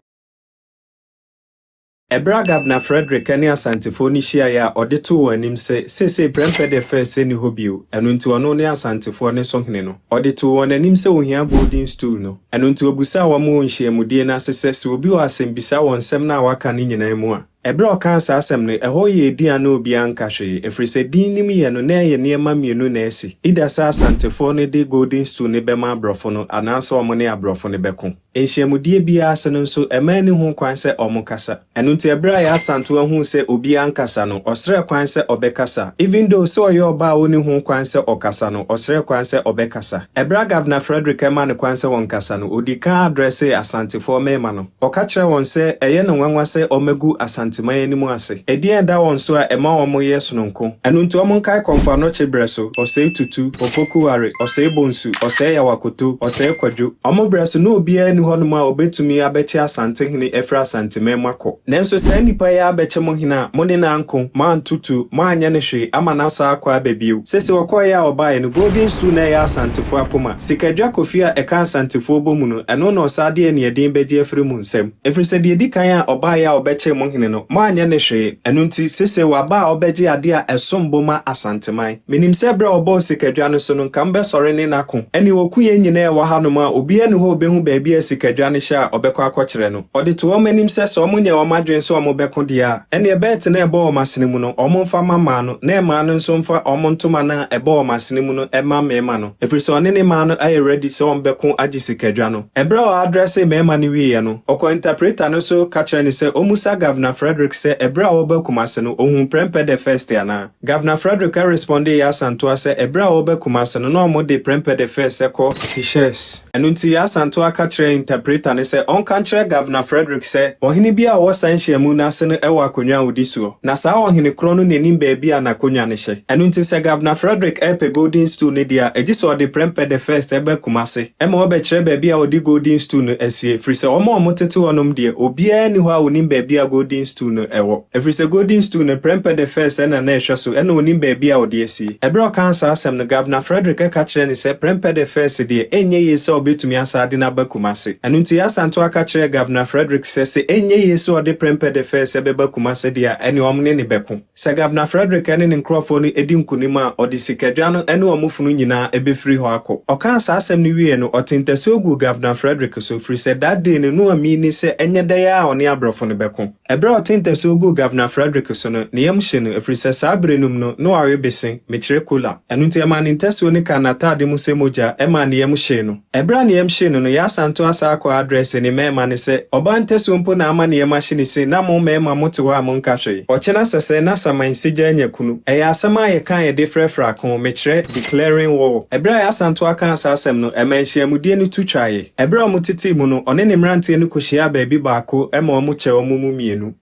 Ɛberɛ a Governor Frederick ne Asantefoɔ no hyiaeɛ a ɔde too wɔn anim sɛ seesei Prempeh the First nni hɔ bio, ɛno nti ɔno ne Asantefoɔ no so hene no, ɔde too wɔn anim sɛ ɔhia golden stool no. Ɛno nti ɔbisaa wɔn wɔ nhyiamudie no ase sɛ sɛ obi wɔ asɛmbisa wɔ nsɛm no a wɔaka no nyinaa mu a. Ɛberɛ a ɔkaa saa asɛm no, ɛhɔ yɛɛ din a na obiara nka hwee, ɛfiri sɛ din no mu yɛ no na ɛyɛ nneɛma mmienu na asi, either sɛ Asantefoɔ no de golden stool no bɛma aborɔfo no anaasɛ wɔn ne aborɔfo no bɛko. Nhyiamudie biara ase no nso, mmaa nni ho kwan sɛ wɔkasa. Ɛno nti ɛberɛ a Yaa Asantewaa huu sɛ obiara nkasa no, ɔsrɛɛ kwan sɛ ɔbɛkasa. Even though sɛ ɔyɛ ɔbaa a ɔnni ho kwan sɛ ɔkasa no, ɔsrɛɛ kwan sɛ ɔbɛkasa. Ɛberɛ a Governor Frederick maa no kwan sɛ ɔnkasa no, ɔdii kan addressee Asantefoɔ mmarima no. Ɔka kyerɛɛ wɔn sɛ ɛyɛ no nwanwa sɛ wɔagu Asanteman anim ase. Edin a ɛda wɔn so a ɛma wɔyɛ sononko. Ɛno nti wɔnkae Kɔmfo Anokye berɛ so, Osei Tutu, Opoku Ware, Osei Bonsu, Osei Yaw Akoto, Osei Kwadwo. Wɔn berɛ so, na obiara nni hɔnom a ɔbɛtumi abɛkye Asantehene afiri Asanteman mu akɔ. Nanso saa nnipa yi ara bɛkye mo hene a mo ne no anko, moanto tuo, moanyɛ no hwee ama no asan akɔ aba bio. Seesei ɔkɔeɛ a ɔbaeɛ no, Golden Stool na ɛyɛ Asantefoɔ akoma. Sikadwa Kofi a ɛka Asantefoɔ bɔ mu no, ɛno na ɔsan de aniɛden bɛgye afiri mo nsam. Ɛfiri sɛ deɛ ɛdi kan a ɔbaeɛ a ɔbɛkyee mo hene no, moanyɛ no hwee. Ɛno nti, seesei waba a ɔbɛgye adeɛ a ɛsom bo ma Asanteman. Menim sɛ berɛ a ɔbɔɔ sikadwa no so no, nka mobɛsɔre ne no ako. Ɛnneɛ wɔku yɛn nyinaa a ɛwɔ hanom a, obiara nni hɔ a ɔbɛhu baabi a sikadwa no hyɛ a ɔbɛkɔ akɔkyerɛ no. Ɔde too wɔn anim sɛ, sɛ wɔnyɛ wɔn adwene sɛ wɔbɛko deɛ a, ɛnneɛ bɛɛte no a ɛbɔ wɔn asene mu no, wɔmfa mma mmaa no, na mmaa no nso mfa wɔn ntoma no a ɛbɔ wɔn asene mu no mma mmarima no, ɛfiri sɛ ɔne ne mmaa no ayɛ ready sɛ wɔbɛko agye sikadwa no. Ɛberɛ a ɔaddressee mmarima no wieeɛ no, ɔkɔɔ interpreter no so ka kyerɛɛ no sɛ ɔmmisa Governor Frederick sɛ ɛberɛ a ɔreba Kumase no, ɔhuu Prempeh the First anaa. Governor Frederick respondee Yaa Asantewaa sɛ ɛberɛ a ɔreba Kumase no na wɔde Prempeh the First kɔ Seychelles. Ɛno nti Yaa Asantewaa ka kyerɛɛ interpreter no sɛ ɔnka nkyerɛ Governor Frederick sɛ ɔhene bi a ɔwɔ saa nhyiamu no ase no wɔ akonnwa a ɔdi soɔ, na saa ɔhene korɔ no na ɛnim baabi a n'akonnwa no hyɛ. Ɛno nti sɛ Governor Frederick repɛ Golden Stool no deɛ a, gye sɛ ɔde Prempeh the First ba Kumase ma ɔbɛkyerɛ baabi a ɔde Golden Stool no asie, ɛfiri sɛ wɔn a wɔtete hɔnom deɛ, obiara nni hɔ a ɔnim baabi a Golden Stool no wɔ. Ɛfiri sɛ Golden Stool no, Prempeh the First na na ɛhwɛ so, ɛna ɔnim baabi a ɔde asie. Ɛberɛ a ɔkaa saa asɛm no, Governor Frederick ka kyerɛɛ no sɛ Prempeh the First deɛ, ɛnyɛ yie sɛ ɔbɛtumi asan de no aba Kumase. Ɛno nti, Asantewaa ka kyerɛɛ Governor Frederick sɛ, sɛ ɛnyɛ yie sɛ ɔde Prempeh the First bɛba Kumase deɛ a, ɛnneɛ wɔn ne no bɛko. Sɛ Governor Frederick ne ne nkurɔfoɔ no di nkonim a, ɔde sikadwa no ne wɔn funu nyinaa bɛfiri hɔ akɔ. Ɔkaa saa asɛm no wieeɛ no, ɔtee ntasuo guu Governor Frederick so, ɛfiri sɛ that day no, na wamini sɛ ɛnyɛ dɛn ara a ɔne aborɔfo no bɛko. Ɛberɛ a ɔtee ntasuo guu Governor Frederick so no, ne yam hyee no, ɛfiri sɛ saa berɛ no mu no, na wawe bese, mekyerɛ kola. Ɛno nti ɛmaa ne ntasuo no kaa n'ataade mu sɛ mogya, ɛmaa ne yam hyee no. Ɛberɛ a ne yam hyee no no, Yaa Asantewaa san kɔɔ address ne mmarima no sɛ, Ɔbaa ntasuo mpo na ama ne yam ahye no sei, na mo mmarima mote hɔ a monka hwee. Ɔkyena sɛsɛɛ na saman sigya anya kunu. Ɛyɛ asɛm a yɛka a yɛde frɛfrɛ ako, mekyerɛ, declaring war. Ɛberɛ a Yaa Asantewaa kaa saa asɛm no, ɛmaa nhyiamudie no tu twaeɛ. Ɛberɛ a wɔtetee mu no, ɔne ne mmeranteɛ no kɔhyiaa baabi baako ma wɔkyɛɛ wɔn mu mmienu.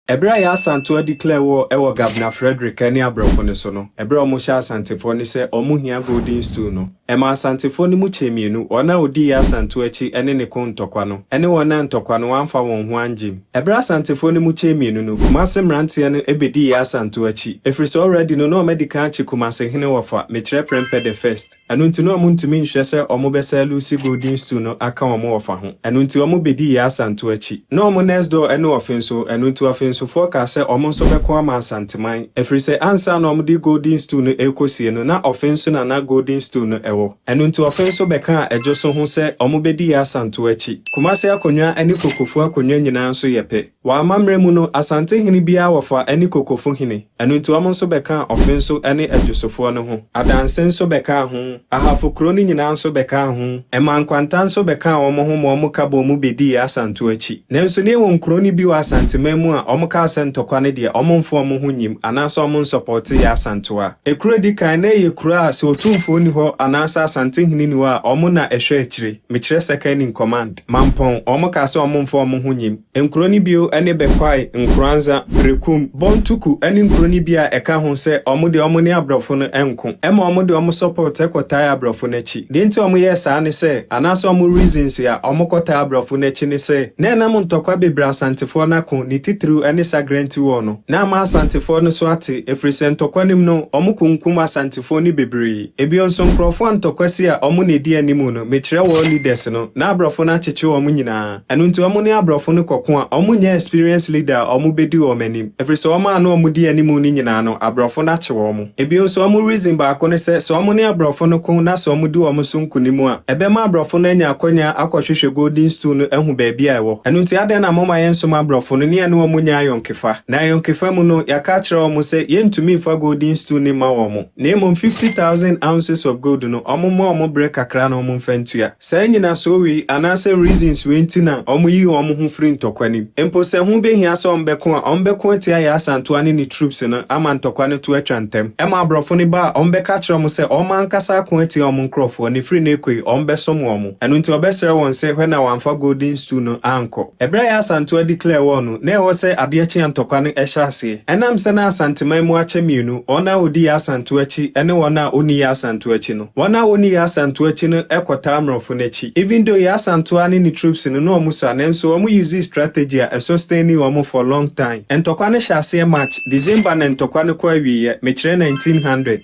Ɛberɛ a Yaa Asantewaa declare war wɔ Governor Frederick ne aborɔfo no so no, ɛberɛ a wɔhyɛɛ Asantefoɔ no sɛ wɔhia Golden Stool no, ɛmaa Asantefoɔ no mu kyɛɛ mmienu, wɔn a wɔdii Yaa Asantewaa akyi ne ne ko ntɔkwa no, ne wɔn a ntɔkwa no wɔamfa wɔn ho angye mu. Ɛberɛ a Asantefoɔ no mu kyɛɛ mmienu no, Kumase mmeranteɛ no bɛdii Yaa Asantewaa akyi, ɛfiri sɛ already no na wɔadi kan akye Kumase hene wɔfa, mekyerɛ Prempeh the First. Ɛno nti na wɔntumi nhwɛ sɛ wɔbɛsan alusi Golden Stool no aka wɔn wɔfa ho. Ɛno nti wɔbedii Yaa Asantewaa akyi. Na wɔn next door ne Ɔfenso, ɛno nti Ɔfensofoɔ kaa sɛ wɔn nso bɛko ama Asanteman. Ɛfiri sɛ ansa na wɔde Golden Stool no rekɔsie no, na Ɔfenso na na Golden Stool no wɔ. Ɛno nti Ɔfenso bɛkaa Adwoso ho sɛ wɔbɛdi Yaa Asantewaa akyi. Kumase akonnwa ne Kokofu akonnwa nyinaa nso yɛ pɛ. Wɔ amammerɛ mu no, Asante hene biara wɔfa ne Kokofo hene. Ɛno nti wɔn nso bɛkaa Ɔfenso ne Adwosofoɔ no ho. Adanse nso bɛkaa ho. Ahafo kuro no nyinaa nso bɛkaa ho. Ɛmaa Nkwanta nso bɛkaa wɔn ho ma wɔka bɔɔ mu bɛdii Asanto akyi. Nanso na ɛwɔ nkuro no bi wɔ Asanteman mu a wɔka wɔkaa sɛ ntɔkwa no deɛ wɔmfa wɔn ho nnyim anaasɛ wɔnsɔpɔɔte Yaa Asantewaa. Ekuro a edi kan, na ɛyɛ kuro a sɛ Otumfoɔ nni hɔ anaasɛ Asantehene nni hɔ a, wɔn na ɛhwɛ akyire, mekyerɛ second in command. Mampɔn, wɔkaa sɛ wɔmfa wɔn ho nnyim. Nkuro no bio ne Bɛkwae, Nkoranza, Berekum, Bontuku ne nkuro no bi a ɛka ho sɛ wɔn deɛ wɔn ne aborɔfo no nko. Ɛma wɔn de wɔn support kɔtae aborɔfo no akyi. Deɛ nti a wɔyɛɛ saa ne sɛ, anaasɛ wɔn reasons a wɔkɔtae aborɔfo no akyi ne sɛ, na ɛnam ntɔkwa bebree a Asantefoɔ no ako, ne titiriw ne Sagrenti War no, na ama Asantefoɔ no so ate, ɛfiri sɛ ntɔkwa no mu no, wɔkunkum Asantefoɔ no bebree. Ebio nso, nkurɔfoɔ a ntɔkwa si a wɔn na ɛdi anim no, mekyerɛ war leaders no, na aborɔfo no akyekye wɔn nyinaa. Ɛno nti wɔn ne aborɔfo no kɔko a, wɔnnya experienced leader a wɔbɛdi wɔn anim, ɛfiri sɛ wɔn a na wɔdi anim no nyinaa no, aborɔfo no akye wɔn. Ebio nso, wɔn reason baako ne sɛ, sɛ wɔn ne aborɔfo no ko na sɛ wɔdi wɔn so nkonim a, ɛbɛma aborɔfo no anya akwanya akɔhwehwɛ Golden Stool no ahu baabi a ɛwɔ. Ɛno nti adɛn na moma yɛnsom aborɔfo no ne yɛne wɔn nnya ayɔnkefa? Na ayɔnkefa mu no, yɛaka akyerɛ wɔn sɛ yɛntumi mfa Golden Stool no mma wɔn, na mmom 50,000 ounces of gold no, wɔmma wɔn berɛ kakra na wɔmfa ntua. Saa nnyinasoɔ wei anaasɛ reasons wei nti na wɔyii wɔn ho firii ntɔkwa no mu. Mpo sɛ ho bɛhia sɛ wɔbɛko a, wɔbɛko atia Yaa Asantewaa ne ne troops no ama ntɔkwa no to atwa ntɛm. Ɛma aborɔfo no ba a, wɔbɛka akyerɛ wɔn sɛ wɔn ankasa ako atia wɔn nkurɔfoɔ, na ɛfiri nnɛ rekɔ yi, wɔbɛsom wɔn. Ɛno nti wɔbɛsrɛ wɔn sɛ hwɛ na wɔamfa golden stool no ankɔ. Ɛberɛ a Yaa Asantewaa declare war no, na ɛwɔ sɛ adeɛ kye a ntɔkwa no hyɛ aseɛ. Ɛnam sɛ na Asanteman mu akyɛ mmienu, wɔn a wɔdi Yaa Asantewaa akyi ne wɔn a wɔnni Yaa Asantewaa akyi no, Wɔn a wɔnni Yaa Asantewaa akyi no kɔtaa mmorɔfo no akyi. Even though Yaa Asantewaa ne ne troops no na wɔn sua nanso wɔn usee strategy a ɛsustainee wɔn for long time. Ntɔkwa no hyɛ aseɛ March, December na ntɔkwa no kɔ awieɛ, mekyerɛ 1900.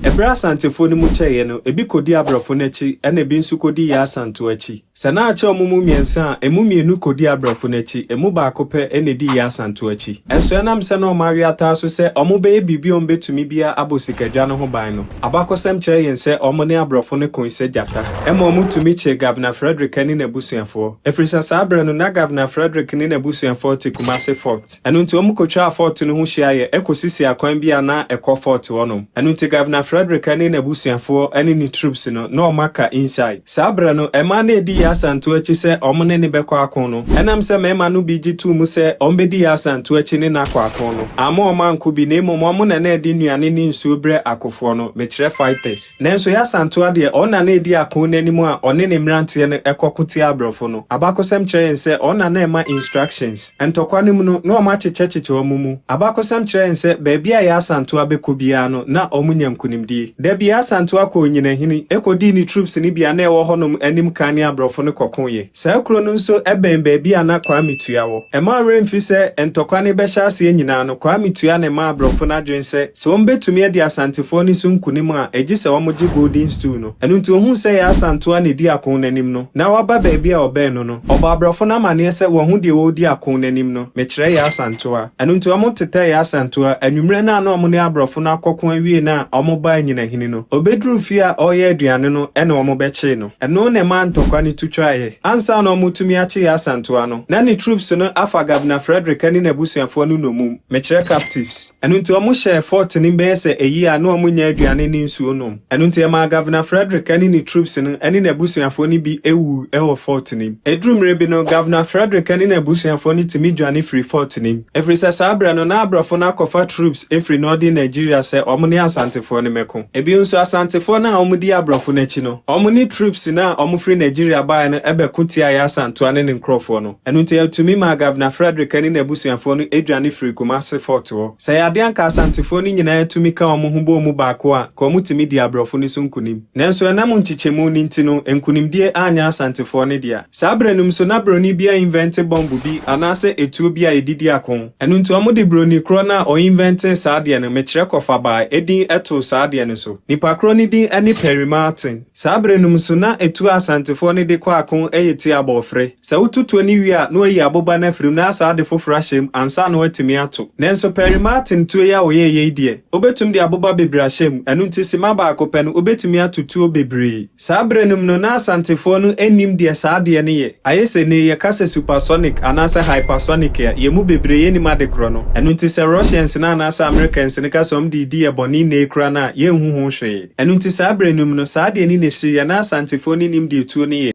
Ɛberɛ a Asantefoɔ no mu kyɛeɛ no, ebi kɔdii aborɔfo no akyi ɛna ebi nso kɔdii Yaa Asantewaa akyi. Sɛ na akyɛ wɔn mu mmiɛnsa a, emu mmienu kɔdii aborɔfo no akyi, emu baako pɛ na edii Yaa Asantewaa akyi. Nso ɛnam sɛ na wɔawe ataa so sɛ wɔbɛyɛ biribi a wɔbɛtumi biara abɔ sikadwa no ho ban no, abakɔsɛm kyerɛ yɛn sɛ wɔn ne aborɔfo no koe sɛ gyata. Ɛma wɔtumi kyee Governor Frederick ne n'abusuafoɔ. Ɛfiri sɛ saa berɛ no, na Governor Frederick ne n'abusuafoɔ te Kumasi Fort. Ɛno nti wɔkɔtwaa fort no ho hyiaeɛ kɔsisii akwan bi a na ɛkɔ fort hɔnom. Ɛno nti Governor Frederick ne n'abusuafoɔ ne ne troops no, na wɔaka inside. Saa berɛ no, mmaa no redi Yaa Asantewaa akyi sɛ wɔn ne no bɛkɔ ako no. Ɛnam sɛ mmarima no bi gye too mu sɛ wɔbɛdi Yaa Asantewaa akyi ne no akɔ ako no, amma wɔn anko bi na mmom wɔn na na ɛde nnuane ne nsuo brɛ akofoɔ no, mekyerɛ fighters. Nanso Yaa Asantewaa deɛ, ɔno na na ɛdi ako no anim a ɔne ne mmeranteɛ no kɔko tia aborɔfo no. Abakɔsɛm kyerɛ yɛn sɛ ɔno na na ɛma instructions. Ntɔkwa no mu no, na wɔakyekyɛkyekyɛ wɔn mu. Abakɔsɛm kyerɛ yɛn sɛ baabi a Yaa Asantewaa bɛkɔ biara no, na wɔnya nkonimdie. Da bi, Asantewaa kɔɔ Nyinahini kɔdii ne troops no bi a na ɛwɔ hɔnom anim kan ne aborɔfo no kɔkoeɛ. Saa kuro no nso bɛn baabi a na Kwame Tua wɔ. Ɛmma wo werɛ mfi sɛ ntɔkwa no rebɛhyɛ aseɛ nyinaa no, Kwame Tua na ɛmaa aborɔfo no adwene sɛ, sɛ wɔbɛtumi adi Asantefoɔ no so nkonim a, ɛgye sɛ wɔgye Golden Stool no. Ɛno nti ɔhuu sɛ Yaa Asantewaa na ɛdi ako no anim no, na waba baabi a ɔbɛn no no, ɔbɔɔ aborɔfo no amaneɛ sɛ wahu deɛ ɔredi ako no anim no, mekyerɛ Yaa Asantewaa. Ɛno nti wɔtetɛɛ Yaa Asantewaa, anwummerɛ no a na wɔne aborɔfo no akɔko awie no a wɔbaa Nyinahini no. Ɔbɛduruu fie a ɔreyɛ aduane no na wɔbɛkyee no. Ɛno na ɛmaa ntɔkwa no tu twaeɛ. Ansa na wɔretumi akye Yaa Asantewaa no, na ne troops no afa Governor Frederick ne n'abusuafoɔ no nnommum, mekyerɛ captives. Ɛno nti wɔhyɛɛ fort no mu bɛyɛ sɛ ayie a na wɔnnya aduane ne nsuo nnom. Ɛno nti ɛmaa Governor Frederick ne ne troops no ne n'abusuafoɔ no bi wuu wɔ fort no mu. Ɛduruu mmerɛ bi no, Governor Frederick ne n'abusuafoɔ no tumi dwane firii fort no mu. Ɛfiri sɛ saa berɛ no, na aborɔfo no akɔfa troops firi Northern Nigeria sɛ wɔn ne Asantefoɔ no mmɛko. Bio nso, Asantefoɔ no a wɔdii aborɔfo no akyi no, wɔn ne troops no a wɔfiri Nigeria baeɛ no bɛko tiaa Yaa Asantewaa ne ne nkurɔfoɔ no. Ɛno nti ɛtumi maa Governor Frederick ne n'abusuafoɔ no dwane firii Kumasi Fort hɔ. Sɛ ɛyɛ adeɛ a anka Asantefoɔ no nyinaa tumi ka wɔn ho bɔɔ mu baako a, anka wɔtumi dii aborɔfo no so nkonim. Nanso ɛnam nkyekyɛmu no nti no, nkonimdie anyɛ Asantefoɔ no dea. Saa berɛ no mu nso, na broni bi ainvɛnte bɔmbo bi anaasɛ etuo bi a yɛde di ako. Ɛno nti wɔde broni korɔ no a ɔinvɛntee saa adeɛ no, mekyerɛ kɔfabaa, din too saa adeɛ no so. Nipa korɔ no din ne Perry Martin. Saa berɛ no mu nso, na etuo a Asantefoɔ no de kɔ ako yɛ ti abɔɔfre. Sɛ woto tuo no wie a, na wɔayi aboba no afiri mu na asan ade foforɔ ahyɛ mu ansa na wɔatumi ato. Nanso Perry Martin tuo yi a ɔyɛeɛ yi deɛ, wobɛtumi de aboba bebree ahyɛ mu, ɛno nti sima baako pɛ no, wobɛtumi ato tuo bebree. Saa berɛ no mu no, na Asantefoɔ no nnim deɛ saa adeɛ no yɛ. Ayɛ sɛ nnɛ yi yɛka sɛ supersonic anaasɛ hypersonic a, yɛn mu bebree yɛnnim ade korɔ no. Ɛno nti sɛ Russians no anaasɛ Americans no ka sɛ wɔde redi yɛn bɔne nnɛ yi koraa no a, yɛnhu ho hwee. Ɛno nti saa berɛ no mu no, saa adeɛ no na ɛsiiɛ, na Asantefoɔ no nnim deɛ tuo no yɛ.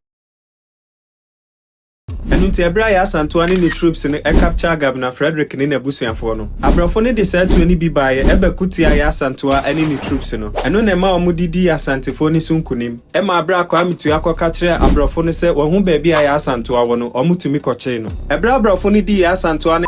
Ɛno Ɛno nti ɛberɛ a Yaa Asantewaa ne ne troops no capture Governor Frederick ne n'abusuafoɔ no, aborɔfo no de saa tuo no bi baeɛ bɛko tiaa Yaa Asantewaa ne ne troops no. Ɛno na ɛma wɔde dii Asantefoɔ no so nkunim. Ɛmaa berɛ a Kwame Tua kɔka kyerɛɛ aborɔfo no sɛ wahu baabi a Yaa Asantewaa wɔ no, wɔtumi kɔkyee no. Ɛberɛ a aborɔfo no dii Yaa Asantewaa ne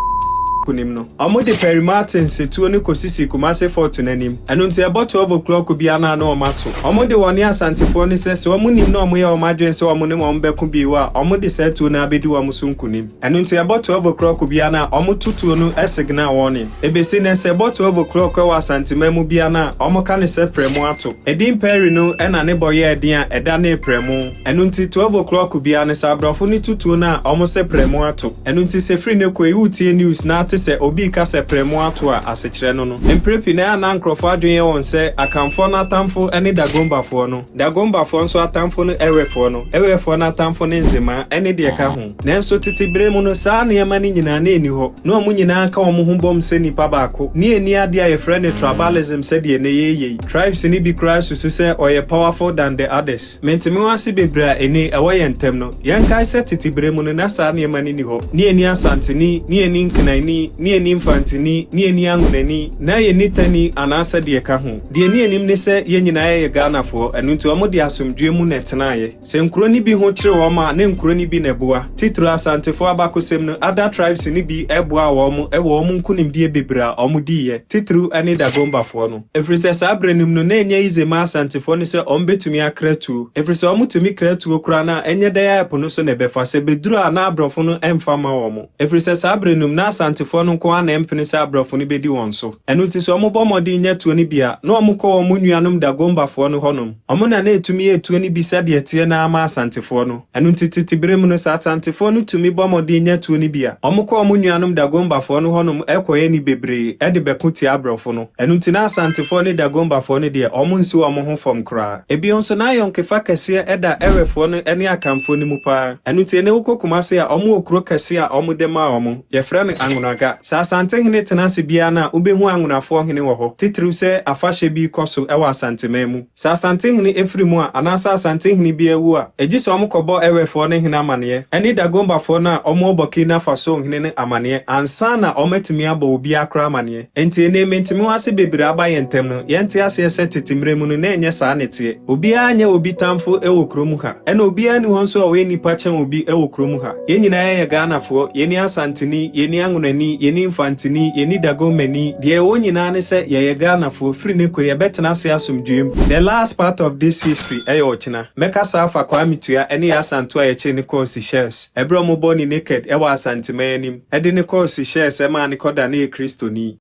nkunim no, wɔde Perry Martins tuo no kɔsisii Kumase Fort no anim. Ɛno nti ɛbɔ 12 o'clock biara no a na wɔato. Wɔde wɔne Asantefoɔ no sɛ, sɛ wɔnim na wɔyɛ wɔn adwene sɛ wɔne wɔn bɛko bio a, wɔde saa tuo no ara bɛdi wɔn so nkunim. Ɛno nti ɛbɔ 12 o'clock biara no a, wɔto tuo no signal warning. Ebesi nnɛ, sɛ ɛbɔ 12 o'clock wɔ Asanteman mu biara no a, wɔka no sɛ prɛmo ato. Edin Perry no na ne bɔ yɛɛ den a ɛdanee prɛmo. Ɛno nti 12 o'clock biara no, sɛ aborɔfo no to tuo no a, wɔse prɛmo ato. Ɛno nti sɛ firi nnɛ kɔ yi woretie news na ate sɛ obi reka sɛ prɛmo ato a, asekyerɛ no no. Mprɛ pii no ɛyɛ a na nkurɔfoɔ adwene yɛ wɔn sɛ Akanfoɔ no atamfo ne Dagombafoɔ no, Dagombafoɔ nso atamfo no Ewefoɔ no, Ewefoɔ no atamfo ne Nzemaa, ɛne deɛ ɛka ho. Nanso tete bere mu no, saa nneɛma no nyinaa na enni hɔ. Na wɔn nyinaa ka wɔn ho bom sɛ nnipa baako. Ne enni ade a yɛfrɛ no tribalism sɛdeɛ nnɛ yɛyɛ yi. Tribes no bi koraa susu sɛ ɔyɛ powerful than the others. Mente-me-ho-ase bebree a enne ɛwɔ yɛn ntam no, yɛnkae sɛ tete bere mu no na saa nneɛma no nni hɔ. Ne enni Asanteni, ne enni Nkenani, ne enni Mfanteni, ne enni Angonani, na yenni Tani anaasɛ deɛ ɛka ho. Deɛ ne yɛnim ne sɛ yɛn nyinaa yɛyɛ Ghanafoɔ, ɛno nti wɔde asomdwoeɛ mu na ɛtenaeɛ. Sɛ nkuro no bi ho kyere wɔn a, na nkuro no bi na ɛboa. Titiriw Asantefoɔ abakosɛm no, other tribes no bi boaa wɔn wɔ wɔn nkunimdie bebree a wɔn diiɛ, titiriw ne Dagombafoɔ no. Ɛfiri sɛ saa berɛ no mu no, na ɛnyɛ easy ma Asantefoɔ no sɛ wɔn bɛtumi akra tuo. Ɛfiri sɛ wɔn tumi kra tuo koraa no a, ɛnyɛ dɛn ara ɛpo no so na ɛbɛfa. Sɛ ɛbɛduru a, na aborɔfo no mfa mma wɔn. Ɛfiri sɛ saa berɛ no mu, na Asantefoɔ no nko ara na ɛmpene sɛ aborɔfo no bɛdi wɔn so. Ɛno nti sɛ wɔbɔ mmɔden nya tuo no bi a, na wɔkɔ wɔn nuanom Dagombafoɔ no hɔnom. Wɔn na na ɛtumi yɛ tuo no bi sɛdeɛ ɛteɛ no ara ma Asantefoɔ no. Ɛno nti tete berɛ mu no, sɛ Asantefoɔ no tumi bɔ mmɔden nya tuo no bi a, wɔkɔ wɔn nuanom Dagombafoɔ no hɔnom kɔyɛ no bebree de bɛko tia aborɔfo no. Ɛno nti na Asantefoɔ ne Dagombafoɔ no deɛ, wɔnsi wɔn ho fam koraa. Bio nso, na ayɔnkefa kɛseɛ da Ewefoɔ no ne Akanfoɔ no mu pa ara. Ɛno nti ɛnnɛ wokɔ Kumase a, wɔwɔ kuro kɛseɛ a wɔde maa wɔn. Yɛfrɛ no Anwonaga. Sɛ Asantehene tena ase biara no a, wobɛhu Anwonafoɔ hene wɔ hɔ, titiriw sɛ afahyɛ bi rekɔ so wɔ Asanteman mu. Sɛ Asantehene firi mu a, anaasɛ Asantehene bi awu a, egye sɛ wɔkɔbɔ Ewefoɔ no hene amaneɛ, ɛne Dagombafoɔ no a wɔwɔ Burkina Faso hene no amaneɛ ansa na wɔatumi abɔ obiara koraa amaneɛ. Enti ɛnnɛ mentemehoase bebree aba yɛn ntam no, yɛnte aseɛ sɛ tete mmerɛ mu no na ɛnyɛ saa na ɛteɛ. Obiara nyɛ obi tamfo wɔ kurom ha, ɛna obiara nni hɔ nso a ɔyɛ nipa kyɛn obi wɔ kurom ha. Yɛn nyinaa yɛyɛ Ghanafoɔ, yɛnni Asanteni, yɛnni Anwonani, yɛnni Mfanteni, yɛnni Dagommani, deɛ yɛwɔ nyinaa ne sɛ yɛyɛ Ghanafoɔ, firi nnɛ kɔ yi yɛbɛtena ase asomdwoeɛ mu. The last part of this history ɛyɛ ɔkyena. Mɛkasa afa Kwame Tua ɛne Yaa Asantewaa a yɛkyere no kɔɔ Seychelles ɛberɛ a wɔbɔɔ no naked ɛwɔ Asanteman anim ɛde no kɔɔ Seychelles ɛmaa no kɔdanee Kristoni.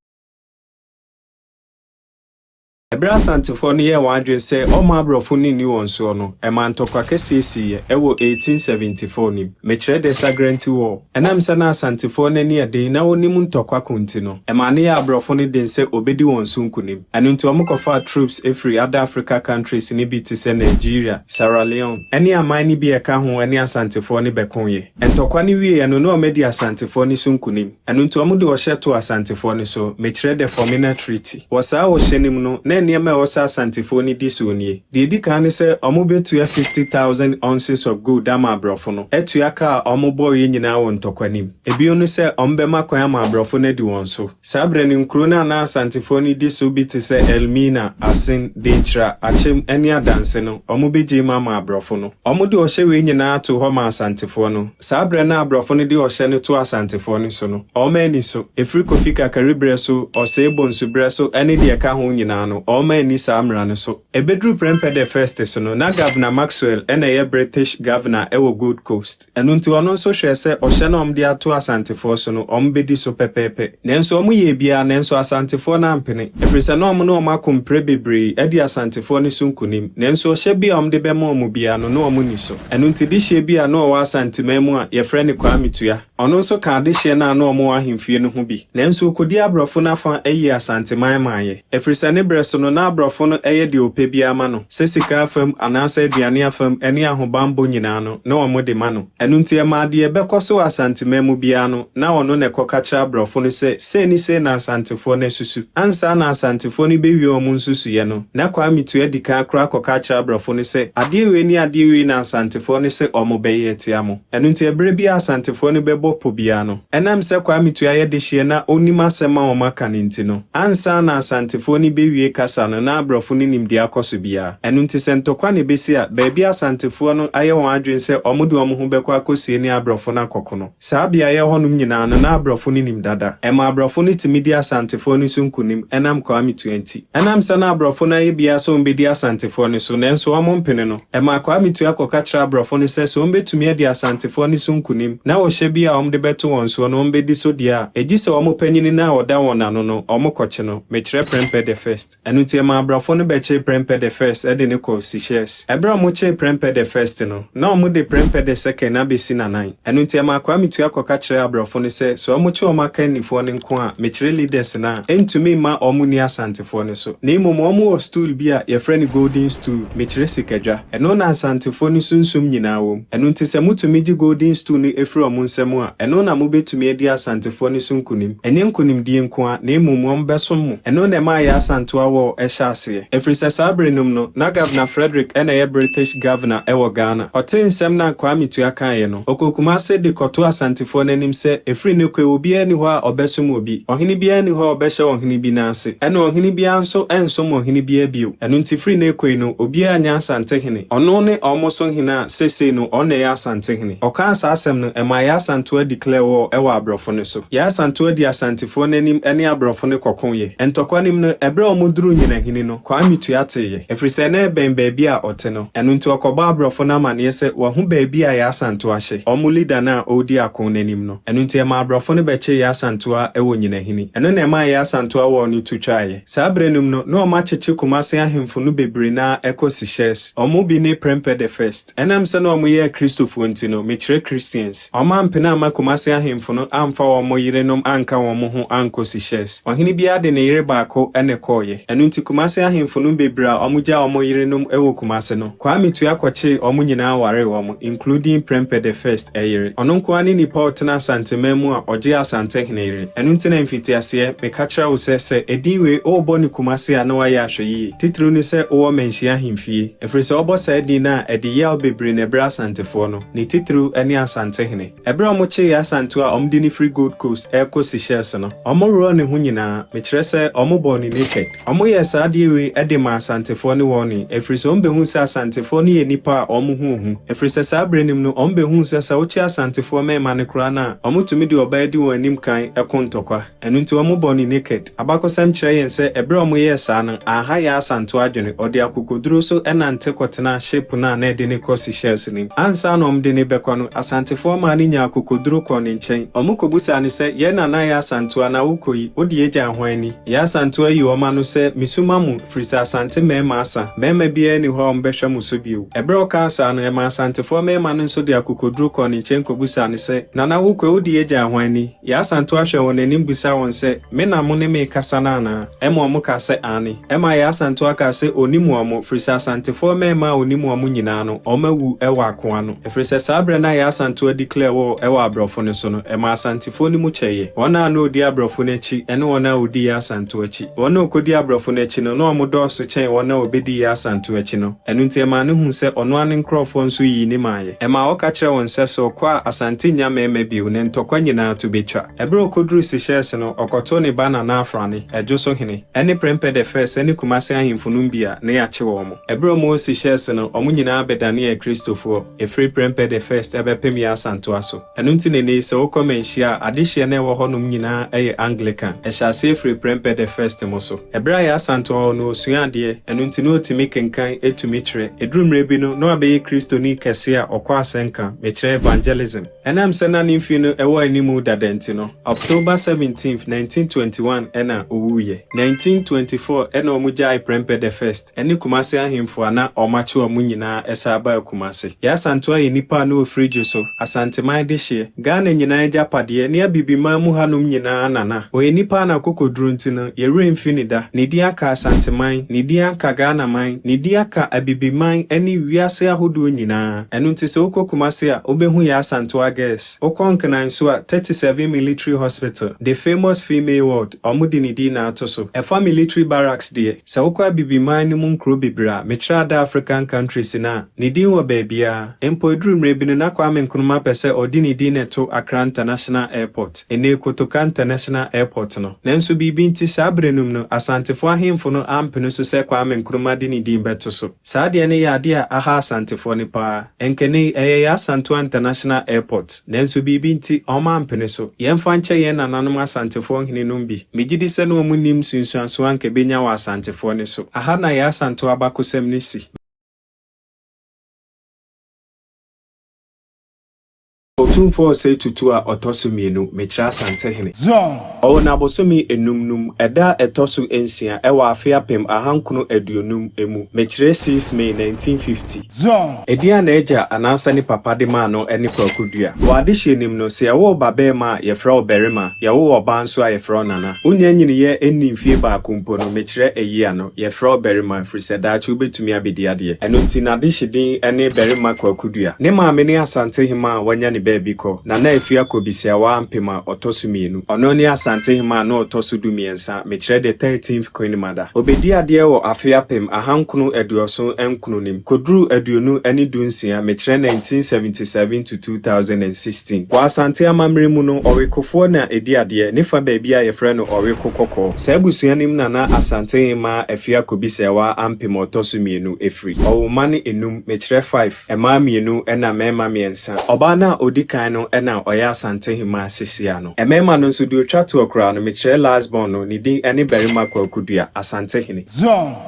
Ɛberɛ a Asantefoɔ no yɛɛ wɔn adwene sɛ wɔmma aborɔfo no nni wɔn soɔ no, ɛmaa ntɔkwa kɛseɛ siiɛ wɔ 1874 no mu, mekyerɛ the Sagrenti War. Ɛnam sɛ na Asantefoɔ no ani yɛ den na wɔnim ntɔkwa ko nti no, ɛmaa no yɛɛ aborɔfo no den sɛ wɔbɛdi wɔn so nkunim. Ɛno nti wɔkɔfaa troops firii other Africa countries no bi te sɛ Nigeria, Sierra Leone, ne aman no bi a ɛka ho ne Asantefoɔ no bɛkoeɛ. Ntɔkwa no wieeɛ no, na wɔadi Asantefoɔ no so nkunim. Ɛno nti wɔde ɔhyɛ too Asantefoɔ no so, mekyerɛ the Fomena Treaty. Wɔ saa ɔhyɛ no mu no, na nneɛma a ɛwɔ sɛ Asantefoɔ no di soɔ nie. Deɛ ɛdi kan ne sɛ wɔbɛtua 50,000 ounces of gold ama aborɔfo no, atua ka a wɔbɔeɛ nyinaa wɔ ntɔkwa no mu. Ebio ne sɛ wɔbɛma kwan ama aborɔfo no adi wɔn so. Saa berɛ no, nkuro no a na Asantefoɔ no di so bi te sɛ Elmina, Asen, Denkyira, Akyem ne Adanse no, wɔbɛgyae mu ama aborɔfo no. Wɔde ɔhyɛ wei nyinaa too hɔ maa Asantefoɔ no. Saa berɛ no a aborɔfo no de ɔhyɛ no too Asantefoɔ no so no, wɔn anni so. Ɛfiri Kofi Kakari berɛ so, Osei Bonsu berɛ so ne deɛ ɛka ho nyinaa no, wɔn anni saa mmara no so. Ɛbɛduru Prempeh the First so no, na Governor Maxwell na ɛyɛ British Governor wɔ Gold Coast. Ɛno nti ɔno nso hwɛɛ sɛ ɔhyɛ no a wɔde ato Asantefoɔ so no, wɔbɛdi so pɛpɛɛpɛ. Nanso wɔyɛɛ biara, nanso Asantefoɔ no ampene, ɛfiri sɛ na wɔn ne wɔn ako mprɛ bebree adi Asantefoɔ no so nkonim, nanso ɔhyɛ bi a wɔde bɛma wɔn biara no, na wɔnni so. Ɛno nti dehyeɛ bi a na ɔwɔ Asanteman mu a wɔfrɛ no Kwame Tua, ɔno nso kaa adehyeɛ no a na wɔwɔ ahemfie no ho bi. Nanso ɔkɔdii aborɔfo no afa yii Asanteman maeɛ, ɛfiri sɛ ne berɛ so no, nso no, na aborɔfo no yɛ deɛ ɔpɛ biara ma no, sɛ sika afam anaasɛ aduane afam ne ahobammɔ nyinaa no, na wɔde ma no. Ɛno nti ɛmaa deɛ ɛbɛkɔ so wɔ Asanteman mu biara no, na ɔno na ɛkɔka kyerɛ aborɔfo no sɛ sei ne sei na Asantefoɔ no asusu. Ansa na Asantefoɔ no bɛwie wɔn nsusuiɛ no, na Kwame Tua di kan koraa kɔka akyerɛ aborɔfo no sɛ adeɛ wei ne adeɛ wei na Asantefoɔ no se wɔbɛyɛ atia mo. Ɛno nti ɛberɛ biara a Asantefoɔ no bɛbɔ pɔ biara no, ɛnam sɛ Kwame Tua yɛ dehyeɛ na ɔnim asɛm a wɔaka no nti no, ansa na Asantefoɔ no bɛwie kasa no na aborɔfo no nim deɛ akɔ so biara. Ɛno nti sɛ ntɔkwa na ɛbɛsi a, baabi a Asantefoɔ no ayɛ wɔn adwene sɛ wɔde wɔn ho bɛkɔ akɔsie ne aborɔfo no akɔko no, saa beaeɛ hɔnom nyinaa no na aborɔfo no nim dada. Ɛmaa aborɔfo no tumi di Asantefoɔ no so nkonim ɛnam Kwame Tua nti. Ɛnam sɛ na aborɔfo no ayɛ biara sɛ wɔbɛdi Asantefoɔ no so nanso wɔmpene no, ɛmaa Kwame Tua kɔka kyerɛɛ aborɔfo no sɛ sɛ wɔbɛtumi adi Asantefoɔ no so nkonim na ɔhyɛ bi a wɔde bɛto wɔn soɔ no wɔbɛdi so deɛ a, egye sɛ wɔn panyini no a ɔda wɔn ano no, wɔkɔkye no, mekyerɛ Prempeh the First. Ɛno nti ɛmaa aborɔfo no bɛkyee Prempeh the First de no kɔɔ Seychelles. Ɛberɛ a wɔkyee Prempeh the First no, na wɔde Prempeh the Second abɛsi n'anan. Ɛno nti ɛmaa Kwame Tua kɔka kyerɛɛ aborɔfo no sɛ sɛ wɔkye wɔn akannifoɔ no nko a, mekyerɛ leaders no a, ɛntumi mma wɔn nni Asantefoɔ no so. Na mmom wɔn wɔ stool bi a yɛfrɛ no Golden Stool, mekyerɛ sikadwa. Ɛno na Asantefoɔ no sunsum nyinaa wɔ mu. Ɛno nti sɛ motumi gye Golden Stool no firi wɔn nsam a, ɛno na mobɛtumi adi Asantefoɔ no so nkonim. Ɛnyɛ nkonimdie nko ara, na mmom wɔbɛsom mo. Ɛno na ɛmaa Yaa Asantewaa War hyɛɛ aseɛ. Ɛfiri sɛ saa bere no mu no, na Governor Frederick na ɛyɛ British Governor wɔ Ghana. Ɔtee nsɛm no a Kwame Tua kaeɛ no, ɔkɔɔ Kumase de kɔtoo Asantefoɔ no anim sɛ, ɛfiri nnɛ kɔ yi obiara nni hɔ a ɔbɛsom obi. Ɔhene biara nni hɔ a ɔbɛhyɛ ɔhene bi nan ase. Ɛna ɔhene biara nso rensom ɔhene biara bio. Ɛno nti firi nnɛ rekɔ yi no, obiara nyɛ Asantehene. Ɔno ne wɔn so hene a seesei no ɔno na ɛyɛ Asantehene. Ɔkaa saa asɛm no, ɛmaa Yaa Asantewaa declare war wɔ aborɔfo no so. Yaa Asantewaa dii Asantefoɔ no anim ne aborɔfo no kɔkoeɛ. Ntɔkwa no mu no, ɛberɛ a wɔduruu Nyinahini no, Kwame Tua teeɛ, ɛfiri sɛ na ɛbɛn baabi a ɔte no. Ɛno nti ɔkɔbɔɔ aborɔfo no amaneɛ sɛ wahu baabi a Yaa Asantewaa hyɛ, wɔn leader no a ɔredi ako no anim no. Ɛno nti ɛmaa aborɔfo no bɛkyee Yaa Asantewaa wɔ Nyinahini. Ɛno na ɛmaa Yaa Asantewaa war no tu twaeɛ. Saa berɛ no mu no, na wɔakyekye Kumase ahemfo no bebree no ara kɔ Seychelles. Wɔn mu bi ne Prempeh the First. Ɛnam sɛ na wɔyɛ Akristofoɔ nti no, mekyerɛ Christians, wɔampene amma Kumase ahemfo no amfa wɔn yerenom anka wɔn ho ankɔ Seychelles. Ɔhene biara de ne yere baako na ɛkɔeɛ. Ɛno nti Kumase ahemfo no bebree a wɔgyaa wɔn yerenom wɔ Kumase no, Kwame Tua kɔkyee wɔn nyinaa waree wɔn, including Prempeh the First yere. Ɔno nko ara ne nipa a ɔtena Asanteman mu a ɔgyee Asantehene yere. Ɛno nti na mfitiaseɛ, meka kyerɛ wo sɛ, sɛ edin wei worebɔ no Kumase a na woayɛ ahwɛyie, titiriw ne sɛ wowɔ Manhyia ahemfie. Ɛfiri sɛ wɔbɔ saa din no a, ɛde yaw bebree na ɛbrɛ Asantefoɔ no, ne titiriw ne Asantehene. Ɛberɛ a wɔkyee Asantew a wɔde no firi Gold Coast rekɔ Seychelles no, wɔworɔɔ ne ho nyinaa, mekyerɛ sɛ wɔbɔɔ no naked. Wɔyɛɛ saa adeɛ wei de maa Asantefoɔ no warning, ɛfiri sɛ wɔbɛhuu sɛ Asantefoɔ no yɛ nnipa a wɔn ho hu. Ɛfiri sɛ saa berɛ no mu no, wɔbɛhuu sɛ sɛ wokye Asantefoɔ mmarima no koraa no a, wɔtumi de ɔbaa di wɔn anim kan ko ntɔkwa. Ɛno nti wɔbɔɔ no naked. Abakɔsɛm kyerɛ yɛn sɛ ɛberɛ a wɔyɛɛ saa no, anha Yaa Asantewaa adwene, ɔde akokoduro so nante kɔtenaa ship no a na ɛde no rekɔ Seychelles no mu. Ansa na wɔde no rebɛkɔ no, Asantefoɔ maa no nyaa akokoduro kɔɔ ne nkyɛn. Wɔkɔbisaa no sɛ, Yɛn nana Yaa Asantewaa, na worekɔ yi, wode yɛn gyaa hwan ni? Yaa Asantewaa yii wɔn ano sɛ, Mesu ma mo, ɛfiri sɛ Asante mmarima asa. Mmarima biara nni hɔ a wɔbɛhwɛ mo so bio. Ɛberɛ a ɔkaa saa no, ɛmaa Asantefoɔ mmarima no nso de akokoduro kɔɔ ne nkyɛn kɔbisaa no sɛ, Nana, worekɔ yi, wode yɛn gyaa hwan ni? Yaa Asantewaa hwɛɛ wɔn anim bisaa wɔn sɛ, Me na mo ne me rekasa no anaa? Ɛma wɔkaa sɛ, Aane. Ɛmaa Yaa Asantewaa kaa sɛ ɔnnim wɔn, ɛfiri sɛ Asantefoɔ mmarima a ɔnim wɔn nyinaa no, wɔawu wɔ ako ano. Ɛfiri sɛ saa berɛ no a Yaa Asantewaa declare war wɔ aborɔfo no so no, ɛmaa Asantefoɔ no mu kyɛeɛ. Wɔn a na wɔdi aborɔfo no akyi ne wɔn a wɔdi Yaa Asantewaa akyi. Wɔn a wɔkɔdii aborɔfo no akyi no, na wɔdɔɔso kyɛn wɔn a wɔbɛdii Yaa Asantewaa akyi no. Ɛno nti ɛmaa no huu sɛ ɔno ara ne nkurɔfoɔ nso yii ne maeɛ. Ɛmaa ɔka kyerɛɛ wɔn sɛ sɛ ɔkɔ a Asante nnya mmarima bio, ne ntɔkwa nyinaa to bɛtwa. Ɛberɛ a ɔkɔduruu Seychelles no, ɔkɔtoo ne ba Nana Afrane, Adwo so hene, ne Prempeh the First ne Kumase ahemfo nom bi a na yɛakye wɔn. Ɛberɛ a wɔwɔ Seychelles no, wɔn nyinaa bɛdaneɛ Akristofoɔ, ɛfiri Prempeh the First bɛpem Yaa Asantewaa so. Ɛno nti na nnɛ yi sɛ wokɔ Manhyia a, adehyeɛ no a ɛwɔ hɔnom nyinaa yɛ Anglican. Ɛhyɛ aseɛ firi Prempeh the First mo so. Ɛberɛ a Yaa Asantewaa wɔ hɔ no, ɔsuaa adeɛ, ɛno nti na ɔtumi kenkan, tumi twerɛ. Ɛduru mmerɛ bi no, na wabɛyɛ Kristoni kɛseɛ a ɔkɔ asɛnka, mekyerɛ evangelism. Ɛnam sɛ na ne mfe no wɔ anim dada nti no, October 17, 1921 na owuiɛ. 1924 na wɔgyaee Prempeh the First ne Kumasi ahemfo a na wɔakye wɔn nyinaa san baa Kumasi. Yaa Asantewaa yɛ nipa a na ɔfiri Dwoso, Asanteman dehyeɛ, Ghana nyinaa agyapadeɛ ne Abibiman mu hanom nyinaa nana. Ɔyɛ nipa a n'akokoduro nti no, yɛn werɛ mfi no da. Ne din aka Asanteman, ne din aka Ghanaman, ne din aka Abibiman ne wiase ahodoɔ nyinaa. Ɛno nti sɛ wokɔ Kumasi a, wobɛhu Yaa Asantewaa Girls. Wokɔ Nkran nso a, 37 Military Hospital, the famous female ward, wɔde ne din na ato so. Ɛfa Military Barracks deɛ, sɛ wokɔ Abibiman no mu nkuro bebree a, mekyerɛ other African countries no a, ne din wɔ baabiara. Mpo ɛduru mmerɛ bi no na Kwame Nkrumah pɛ sɛ ɔde ne din na ɛto Accra International Airport, ɛnnɛ Kotoka International Airport no. Nanso biribi nti saa berɛ no mu no, Asantefoɔ ahemfo no ampene so sɛ Kwame Nkrumah de ne din bɛto so. Saa adeɛ no yɛ adeɛ a aha Asantefoɔ no paa. Ɛnka nnɛ yi, ɛyɛ Yaa Asantewaa International Airport. Nanso biribi nti, wɔampene so. Yɛmfa nkyɛ yɛn nananom Asantefoɔ henenom bi. Megye di sɛ na wɔnnim nsunsuansoɔ a anka ɛbɛnya wɔ Asantefoɔ no so. Aha na Yaa Asantewaa abakɔsɛm no si. Otumfoɔ Osei Tutu a ɔtɔ so mmienu, mekyerɛ Asantehene. Ɔwɔ no abosome enum no mu, ɛda a ɛtɔ so nsia wɔ afe 1950 mu, mekyerɛ 6 May 1950. Edin a n'agya anaasɛ ne papa de maa no ne Kwaku Dua. Wɔ adehyeɛ no mu no, sɛ yɛwo wo ba barima a, yɛfrɛ wo Barima, yɛwo wo ɔbaa nso a, yɛfrɛ wo Nana. Wonnya nyiniiɛ nnii mfie baako mpo no, mekyerɛ ayi ano, yɛfrɛ wo Barima, ɛfiri sɛ daakye wobɛtumi abɛdi adeɛ. Ɛno nti, n'adehye din ne Barima Kwaku Dua. Ne maame ne Asantehemaa a wanya ne baabi kɔ, Nana Afia Kobisiawaa Ampem a ɔtɔ so mmienu. Ɔno ne Asantehemaa a na ɔtɔ so dumiɛnsa, mekyerɛ the thirteenth Queen Mother. Ɔbɛdii adeɛ wɔ afe 1979 no mu, kɔduruu 20 ne 16, mekyerɛ 1977 to 2016. Wɔ Asante amammerɛ mu no, Ɔwekofoɔ na ɛdi adeɛ, ne fa baabi a yɛfrɛ no Ɔweko Kɔkɔɔ. Saa abusua no mu na na Asantehemaa Afia Kobisiawaa Ampem a ɔtɔ so mmienu firi. Ɔwoo mma no enum, mekyerɛ five, mmaa mmienu ɛna mmarima mmiɛnsa. Ɔbaa no a ɔdi kan no na ɔyɛ Asantehemaa sesia no. Mmarima no nso, deɛ ɔtwa toɔ koraa no, mekyerɛ last born no, ne din ne Barima Kwaku Dua, Asantehene.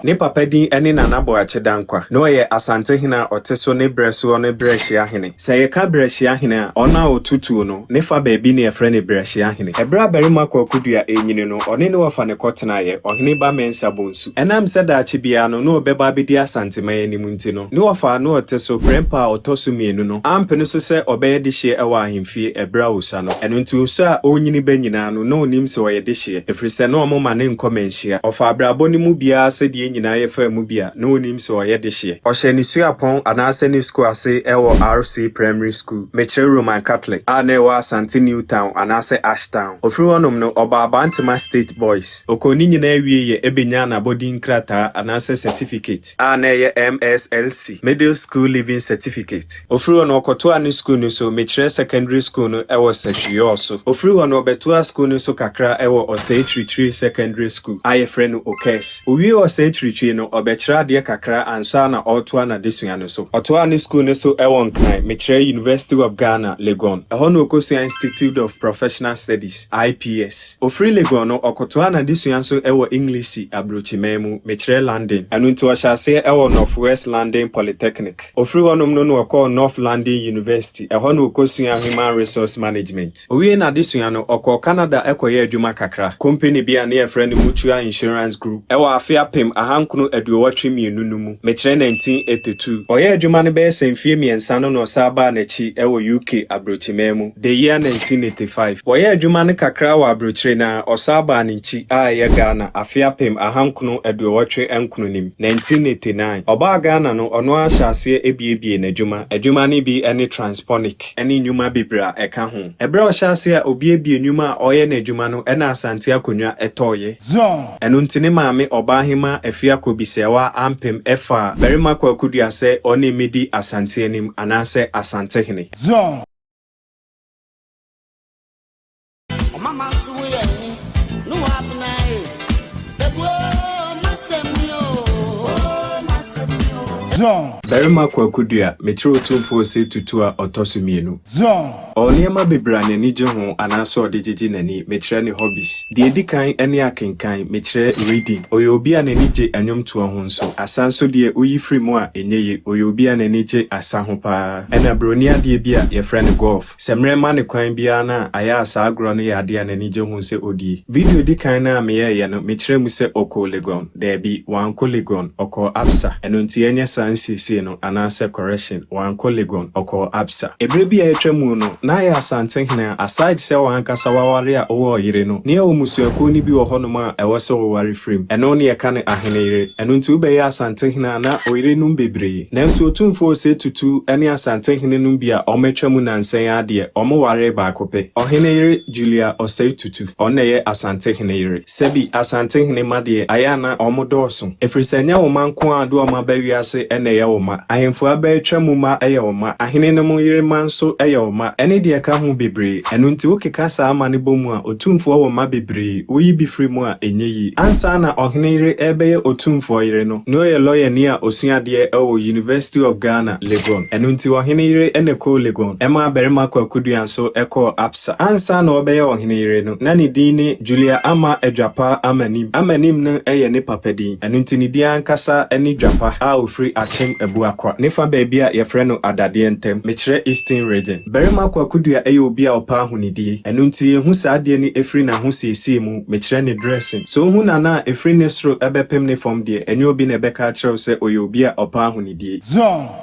Ne papa din ne Nana Boakye Dankwa. Na ɔyɛ Asantehene a ɔte so ne berɛ soɔ no Berɛhyiahene. Sɛ yɛka Berɛhyiahene a, ɔno a ɔto tuo no, ne fa baabi na yɛfrɛ no Berɛhyiahene. Ɛberɛ a Barima Kwaku Dua renyini no, ɔne ne wɔfa no kɔtenaeɛ, Ɔhene Ba Mensah Bonsu. Ɛnam sɛ daakye biara no na ɔbɛba abɛdi Asanteman anim nti no, ne wɔfa a na ɔte so, Prempeh a ɔtɔ so mmienu no, ampene so sɛ ɔbɛyɛ dehyeɛ wɔ ahemfie ɛberɛ a ɔsua no. Ɛno nti ɔsua a ɔrenyini ba nyinaa no, na ɔnnim sɛ ɔyɛ dehyeɛ, ɛfiri sɛ na wɔmma no nkɔ manhyia. Ɔfaa abrabɔ no mu biara sɛdeɛ yɛn nyinaa yɛfaa mu bi a, na ɔnnim sɛ ɔyɛ dehyeɛ. Ɔhyɛɛ ne suapɔn anaasɛ ne sukuu ase wɔ RC Primary School, mekyerɛ Roman Catholic, a na ɛwɔ Asante New Town anaasɛ Ash Town. Ɔfiri hɔnom no, ɔbaa Bantama State Boys. Ɔkɔɔ ne nyinaa wieeɛ bɛnyaa n'abɔdin krataa anaasɛ certificate a na ɛyɛ MSLC, Middle School Leaving Certificate. Ɔfiri hɔ no, ɔkɔtoaa ne sukuu no so, mekyerɛ secondary school no wɔ Sɛhwiɔɔ Ɔfiri hɔ no, ɔbɛtoaa sukuu no so kakra wɔ Osei Twiritwiri Secondary School a yɛfrɛ no OKES. Owiee Osei Twiritwiri no, ɔbɛkyerɛ adeɛ kakra ansa na ɔretoa n'adesua no so. Ɔtoaa ne sukuu no so wɔ Nkran, mekyerɛ University of Ghana, Legon. Ɛhɔ na ɔkɔsuaa Institute of Professional Studies, IPS. Ɔfiri Legon no, ɔkɔtoaa n'adesua so wɔ Englisi aburokyiman mu, mekyerɛ London. Ɛno nti ɔhyɛɛ aseɛ wɔ North West London Polytechnic. Ɔfiri hɔnom no na ɔkɔɔ North London University, ɛhɔ na ɔkɔsuaa Human Resource Management. Ɔwiee n'adesua no, ɔkɔɔ Canada kɔyɛɛ adwuma kakra, kompani bi a ne yɛfrɛ no Mutual Insurance Group, wɔ afe 1982 no mu, mekyerɛ 1982. Ɔyɛɛ adwuma no bɛyɛ sɛ mfeɛ mmiɛnsa no na ɔsan baa n'akyi wɔ UK aburokyiman mu, the year 1985. Ɔyɛɛ adwuma no kakra wɔ aburokyire no ara, ɔsan baa ne nkyi a ɛyɛ Ghana, afe 1989 no mu, 1989. Ɔbaa Ghana no, ɔno ara hyɛɛ aseɛ buebue n'adwuma. Adwuma no bi ne Transponic ne nnwuma bebree a ɛka ho. Ɛberɛ a ɔhyɛɛ aseɛ a ɔbuebue nnwuma a ɔreyɛ n'adwuma no na Asante akonnwa tɔeɛ. Ɛno nti ne maame Ɔbaahemaa Afia Kobi-Serwaa ampem faa Barima Kwaku Dua sɛ ɔne mmɛdi Asante anim anaasɛ Asantehene. Ɔmama nso woyɛ ni ne wabena e ebuo masɛm ni o masɛm ni o. Barima Kwaku Dua, mekyerɛ Otumfoɔ Osei Tutu a ɔtɔ so mmienu. Ɔwɔ nneɛma bebree a n'ani gye ho anaasɛ ɔde gyegye n'ani, mekyerɛ ne hobbies. Deɛ ɛdi kan ne akenkan, mekyerɛ reading. Ɔyɛ obi a n'ani gye nnwomtoɔ ho nso. Asa nso deɛ woyi firi mu a ɛnyɛ ye, ɔyɛ obi a n'ani gye asa ho pa ara. Ɛna buroni adeɛ bi a yɛfrɛ no golf. Sɛ mmerɛ ma no kwan biara no a, ayɛ a saa agorɔ no yɛ adeɛ a n'ani gye ho sɛ ɔdie. Video di kan no a meyɛeɛ no, mekyerɛɛ mu sɛ ɔkɔɔ Legon. Daabi, wankɔ Legon, ɔkɔɔ Absa. Ɛno nti yɛnyɛ saa. saa nsiesie no anaasɛ correction, wankɔ Legon, ɔkɔɔ Absa. Ɛberɛ bi a atwa mu no, na ayɛ Asantehene a aside sɛ wɔn ankasa waware a ɔwɔ ɔyere no, ne ɛwɔ mmusuakuo no bi wɔ hɔnom a ɛwɔ sɛ wɔware firim. Ɛno ne yɛka no aheneyere. Ɛno nti wobɛyɛ Asantehene a na ɔyerenom bebree. Nanso Otumfoɔ Osei Tutu ne Asantehene nom bi a wɔatwa mu nnansa yi ara deɛ, wɔwaree baako pɛ. Ɔheneyere Julia Osei Tutu, ɔno na ɛyɛ Asantehene yere. Sɛbi Asantehene mma deɛ, ayɛ a na wɔdɔɔso. Ɛfiri sɛ ɛnyɛ wo mma nko ara de wɔn aba wiase na ɛyɛ wo mma. Ahemfo a aba atwa mu mma yɛ wo mma. Ahene nom yere mma nso yɛ wo mma. Ɛne deɛ ɛka ho bebree. Ɛno nti wokeka saa mma no bɔ mu a, Otumfoɔ wɔ mma bebree. Woyi bi firi mu a, ɛnyɛ yie. Ansa na ɔhene yere rebɛyɛ Otumfoɔ yere no, na ɔyɛ lɔyani a ɔsua adeɛ wɔ University of Ghana, Legon. Ɛno nti ɔhene yere na ɛkɔɔ Legon. Ɛmaa barima Kwaku Duah nso kɔɔ Absa. Ansa na ɔrebɛyɛ ɔhene yere no, na ne din ne Julia Ama Adwapa Amanim. Amanim no yɛ ne papa din. Ɛno nti ne din ankasa ne Dwapa a ɔfiri Akyem Abuakwa, ne fa baabi a yɛfrɛ no Adadeɛ ntam, mekyerɛ Eastern Region. Barima Kwaku Duah yɛ obi a ɔpɛ ahonidie. Ɛno nti yɛhu saa adeɛ no firi n'ahosiesie mu, mekyerɛ ne dressing. Sɛ wohu Nana a ɛfiri ne soro bɛpem ne fam deɛ, ɛnyɛ obi na ɛbɛka akyerɛ wo sɛ ɔyɛ obi a ɔpɛ ahonidie.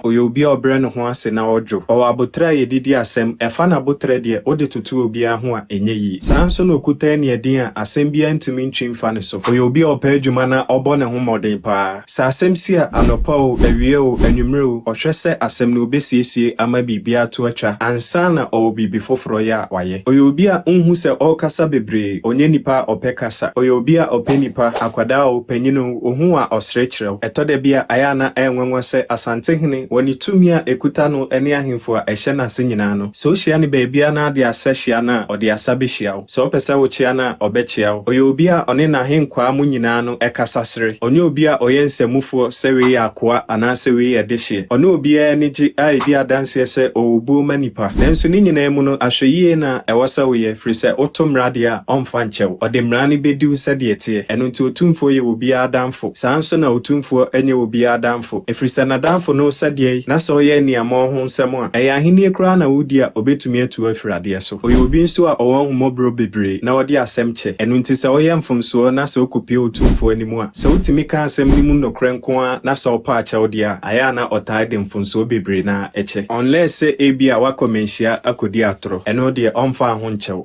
Ɔyɛ obi a ɔbrɛ ne ho ase na ɔdwo. Ɔwɔ aboterɛ a yɛde di asɛm. Ɛfa n'aboterɛ deɛ, wode toto obiara ho a, ɛnyɛ yie. Saa ara nso na ɔkuta aniɛden a asɛm biara ntumi ntwi mfa ne so. Ɔyɛ obi a ɔpɛ adwuma na ɔbɔ ne ho mmɔden pa ara. Sɛ asɛm si a, anɔpa oo, awia oo, anwummere oo, ɔhwɛ sɛ asɛm no ɔbɛsiesie ama biribiara to atwa ansa na ɔwɔ biribi foforɔ yɛ a wayɛ. Ɔyɛ obi a wonhu sɛ ɔrekasa bebree, ɔnyɛ nipa a ɔpɛ kasa. Ɔyɛ obi a ɔpɛ nnipa, akwadaa oo, panyin oo, ohu wo a ɔsere kyerɛ wo. Ɛtɔ da bi a, ayɛ a na ɛyɛ nwanwa sɛ Asantehene, wɔ ne tumi a ɛkuta no ne ahemfo a ɛhyɛ n'ase nyinaa no, sɛ wohyia no baabiara na ade asa hyia no a, ɔde asa bɛhyia wo. Sɛ wopɛ sɛ wokyea no a, ɔbɛkyea wo. Ɔyɛ obi a ɔne n'ahenkwaa mu nyinaa no kasa sere. Ɔnyɛ obi a ɔyɛ nsamufoɔ sɛ wei yɛ akoa anaasɛ wei yɛ dehyeɛ. Ɔne obiara ani gye a ɛdi adanseɛ sɛ ɔwɔ obuo ma nnipa. Nanso ne nyinaa mu no, ahwɛyie na ɛwɔ sɛ woyɛ, firi sɛ woto mmara deɛ a, ɔmfa nkyɛ wo. Ɔde mmara no bɛdi wo sɛdeɛ ɛteɛ. Ɛno nti Otumfoɔ yɛ obiara adamfo. Saa ara nso na Otumfoɔ nyɛ obiara adamfo, ɛfiri sɛ n'adamfo no sɛdeɛ na sɛ ɔyɛ aniammɔn ho nsɛm a, ɛyɛ ahennie koraa na wodi a ɔbɛtumi atu wo afiri adeɛ so. Ɔyɛ obi nso a ɔwɔ ahummɔborɔ bebree na ɔde asɛm kyɛ. Ɛno nti sɛ woyɛ mfomsoɔ na sɛ wokɔpue Otumfoɔ anim a, sɛ wotumi ka asɛm no mu nokorɛ nko ara na sɛ ɔpa akyɛw deɛ a, ayɛ a na ɔtaa de mfomsoɔ bebree no ara kyɛ. Unless sɛ ebia woakɔ manhyia akɔdi atorɔ, ɛno deɛ ɔmfaa ho nkyɛ wo.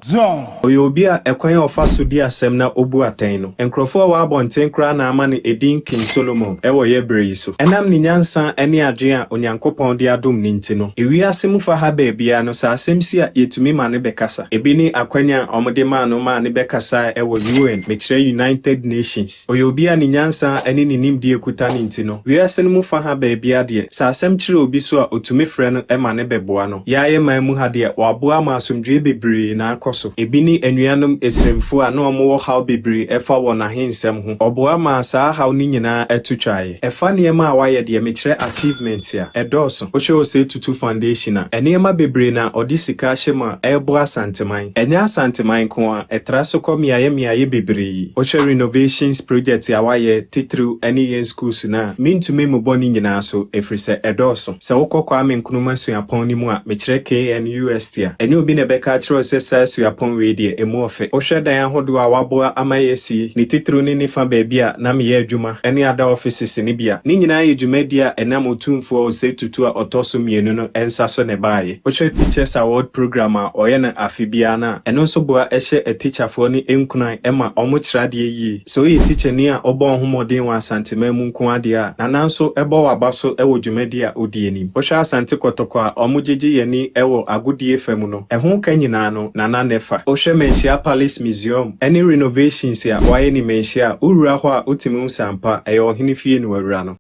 Ɔyɛ obi a ɛkwan a ɔfa so di asɛm na obu atɛn no, nkurɔfo a ɛwɔ abɔnten koraa na ama no edin King Solomon wɔ yɛn bere yi so. Ɛnam ne nyansa ne adwene a Onyankopɔn de adom no nti no, wiase mu fa ha baabiara no, sɛ asɛm si a, yetumi ma no bɛkasa. Ebi ne akwanya a wɔde maa no maa no bɛkasae wɔ UN, mekyerɛ United Nations. Ɔyɛ obi a ne nyansa ne ne nimdeɛ kuta no nti no, wiase no mu fa ha baabiara deɛ, sɛ asɛm kyere obi so a, otumi frɛ no ma no bɛboa no. Yɛa yɛ man mu ha deɛ, wɔaboa ama asomdwoeɛ bebree na akɔ so. Ebi ne anuanom Esremfoɔ a na wɔwɔ haw bebree ɛfa wɔn ahensɛm ho. Ɔboa maa saa haw no nyinaa to twaeɛ. Ɛfa nneɛma a wayɛ deɛ, mekyerɛ achievement a, ɛdɔɔso. Wohwɛ Osei Tutu Foundation a, nneɛma bebree na ɔde sika ahyɛ mu a ɛreboa Asanteman. Ɛnyɛ Asanteman nko ara, ɛtra so kɔ mmeaeɛ mmeaeɛ bebree. Wohwɛ renovations project a wayɛ, titiriw ne yɛn schools no a, mentumi mmobɔ ne nyinaa so, ɛfiri sɛ ɛdɔɔso. Sɛ wokɔ Kwame Nkrumah Suapɔn no mu a, mekyerɛ KNUST a, ɛnyɛ obi na ɛbɛka akyerɛ wo sɛ saa suapɔn wei deɛ, ɛmu ɔfɛ. Wohwɛ dan ahodoɔ a wɔaboa ama yɛasi, ne titiriw ne ne fa baabi a na meyɛ adwuma ne ada offices no bi a, ne nyinaa yɛ dwumadi a ɛnam Otumfoɔ Osei Tutu a ɔtɔ so mmienu no nsa so na ɛbaeɛ. Wohwɛ Teachers Award Programme a wɔyɛ no afe biara no a, ɛno nso boa hyɛ atikyafoɔ no nkuran ma wɔkyerɛ adeɛ yie. Sɛ woyɛ tikyani a wobɔ wo ho mmɔden wɔ Asanteman mu nko ara deɛ a, Nana nso bɔ w'aba so wɔ dwumadi a wodi anim. Wohwɛ Asante Kɔtɔkɔ a wɔgyegye yɛn ani wɔ agodie fa mu no, ɛho ka nyinaa no, Nana na ɛfa. Wohwɛ Manhyia Palace Museum ne renovations a wɔayɛ ne Manhyia a, wowura hɔ a wotumi hu sɛ ampa, ɛyɛ ɔhene fie na wɔawura no.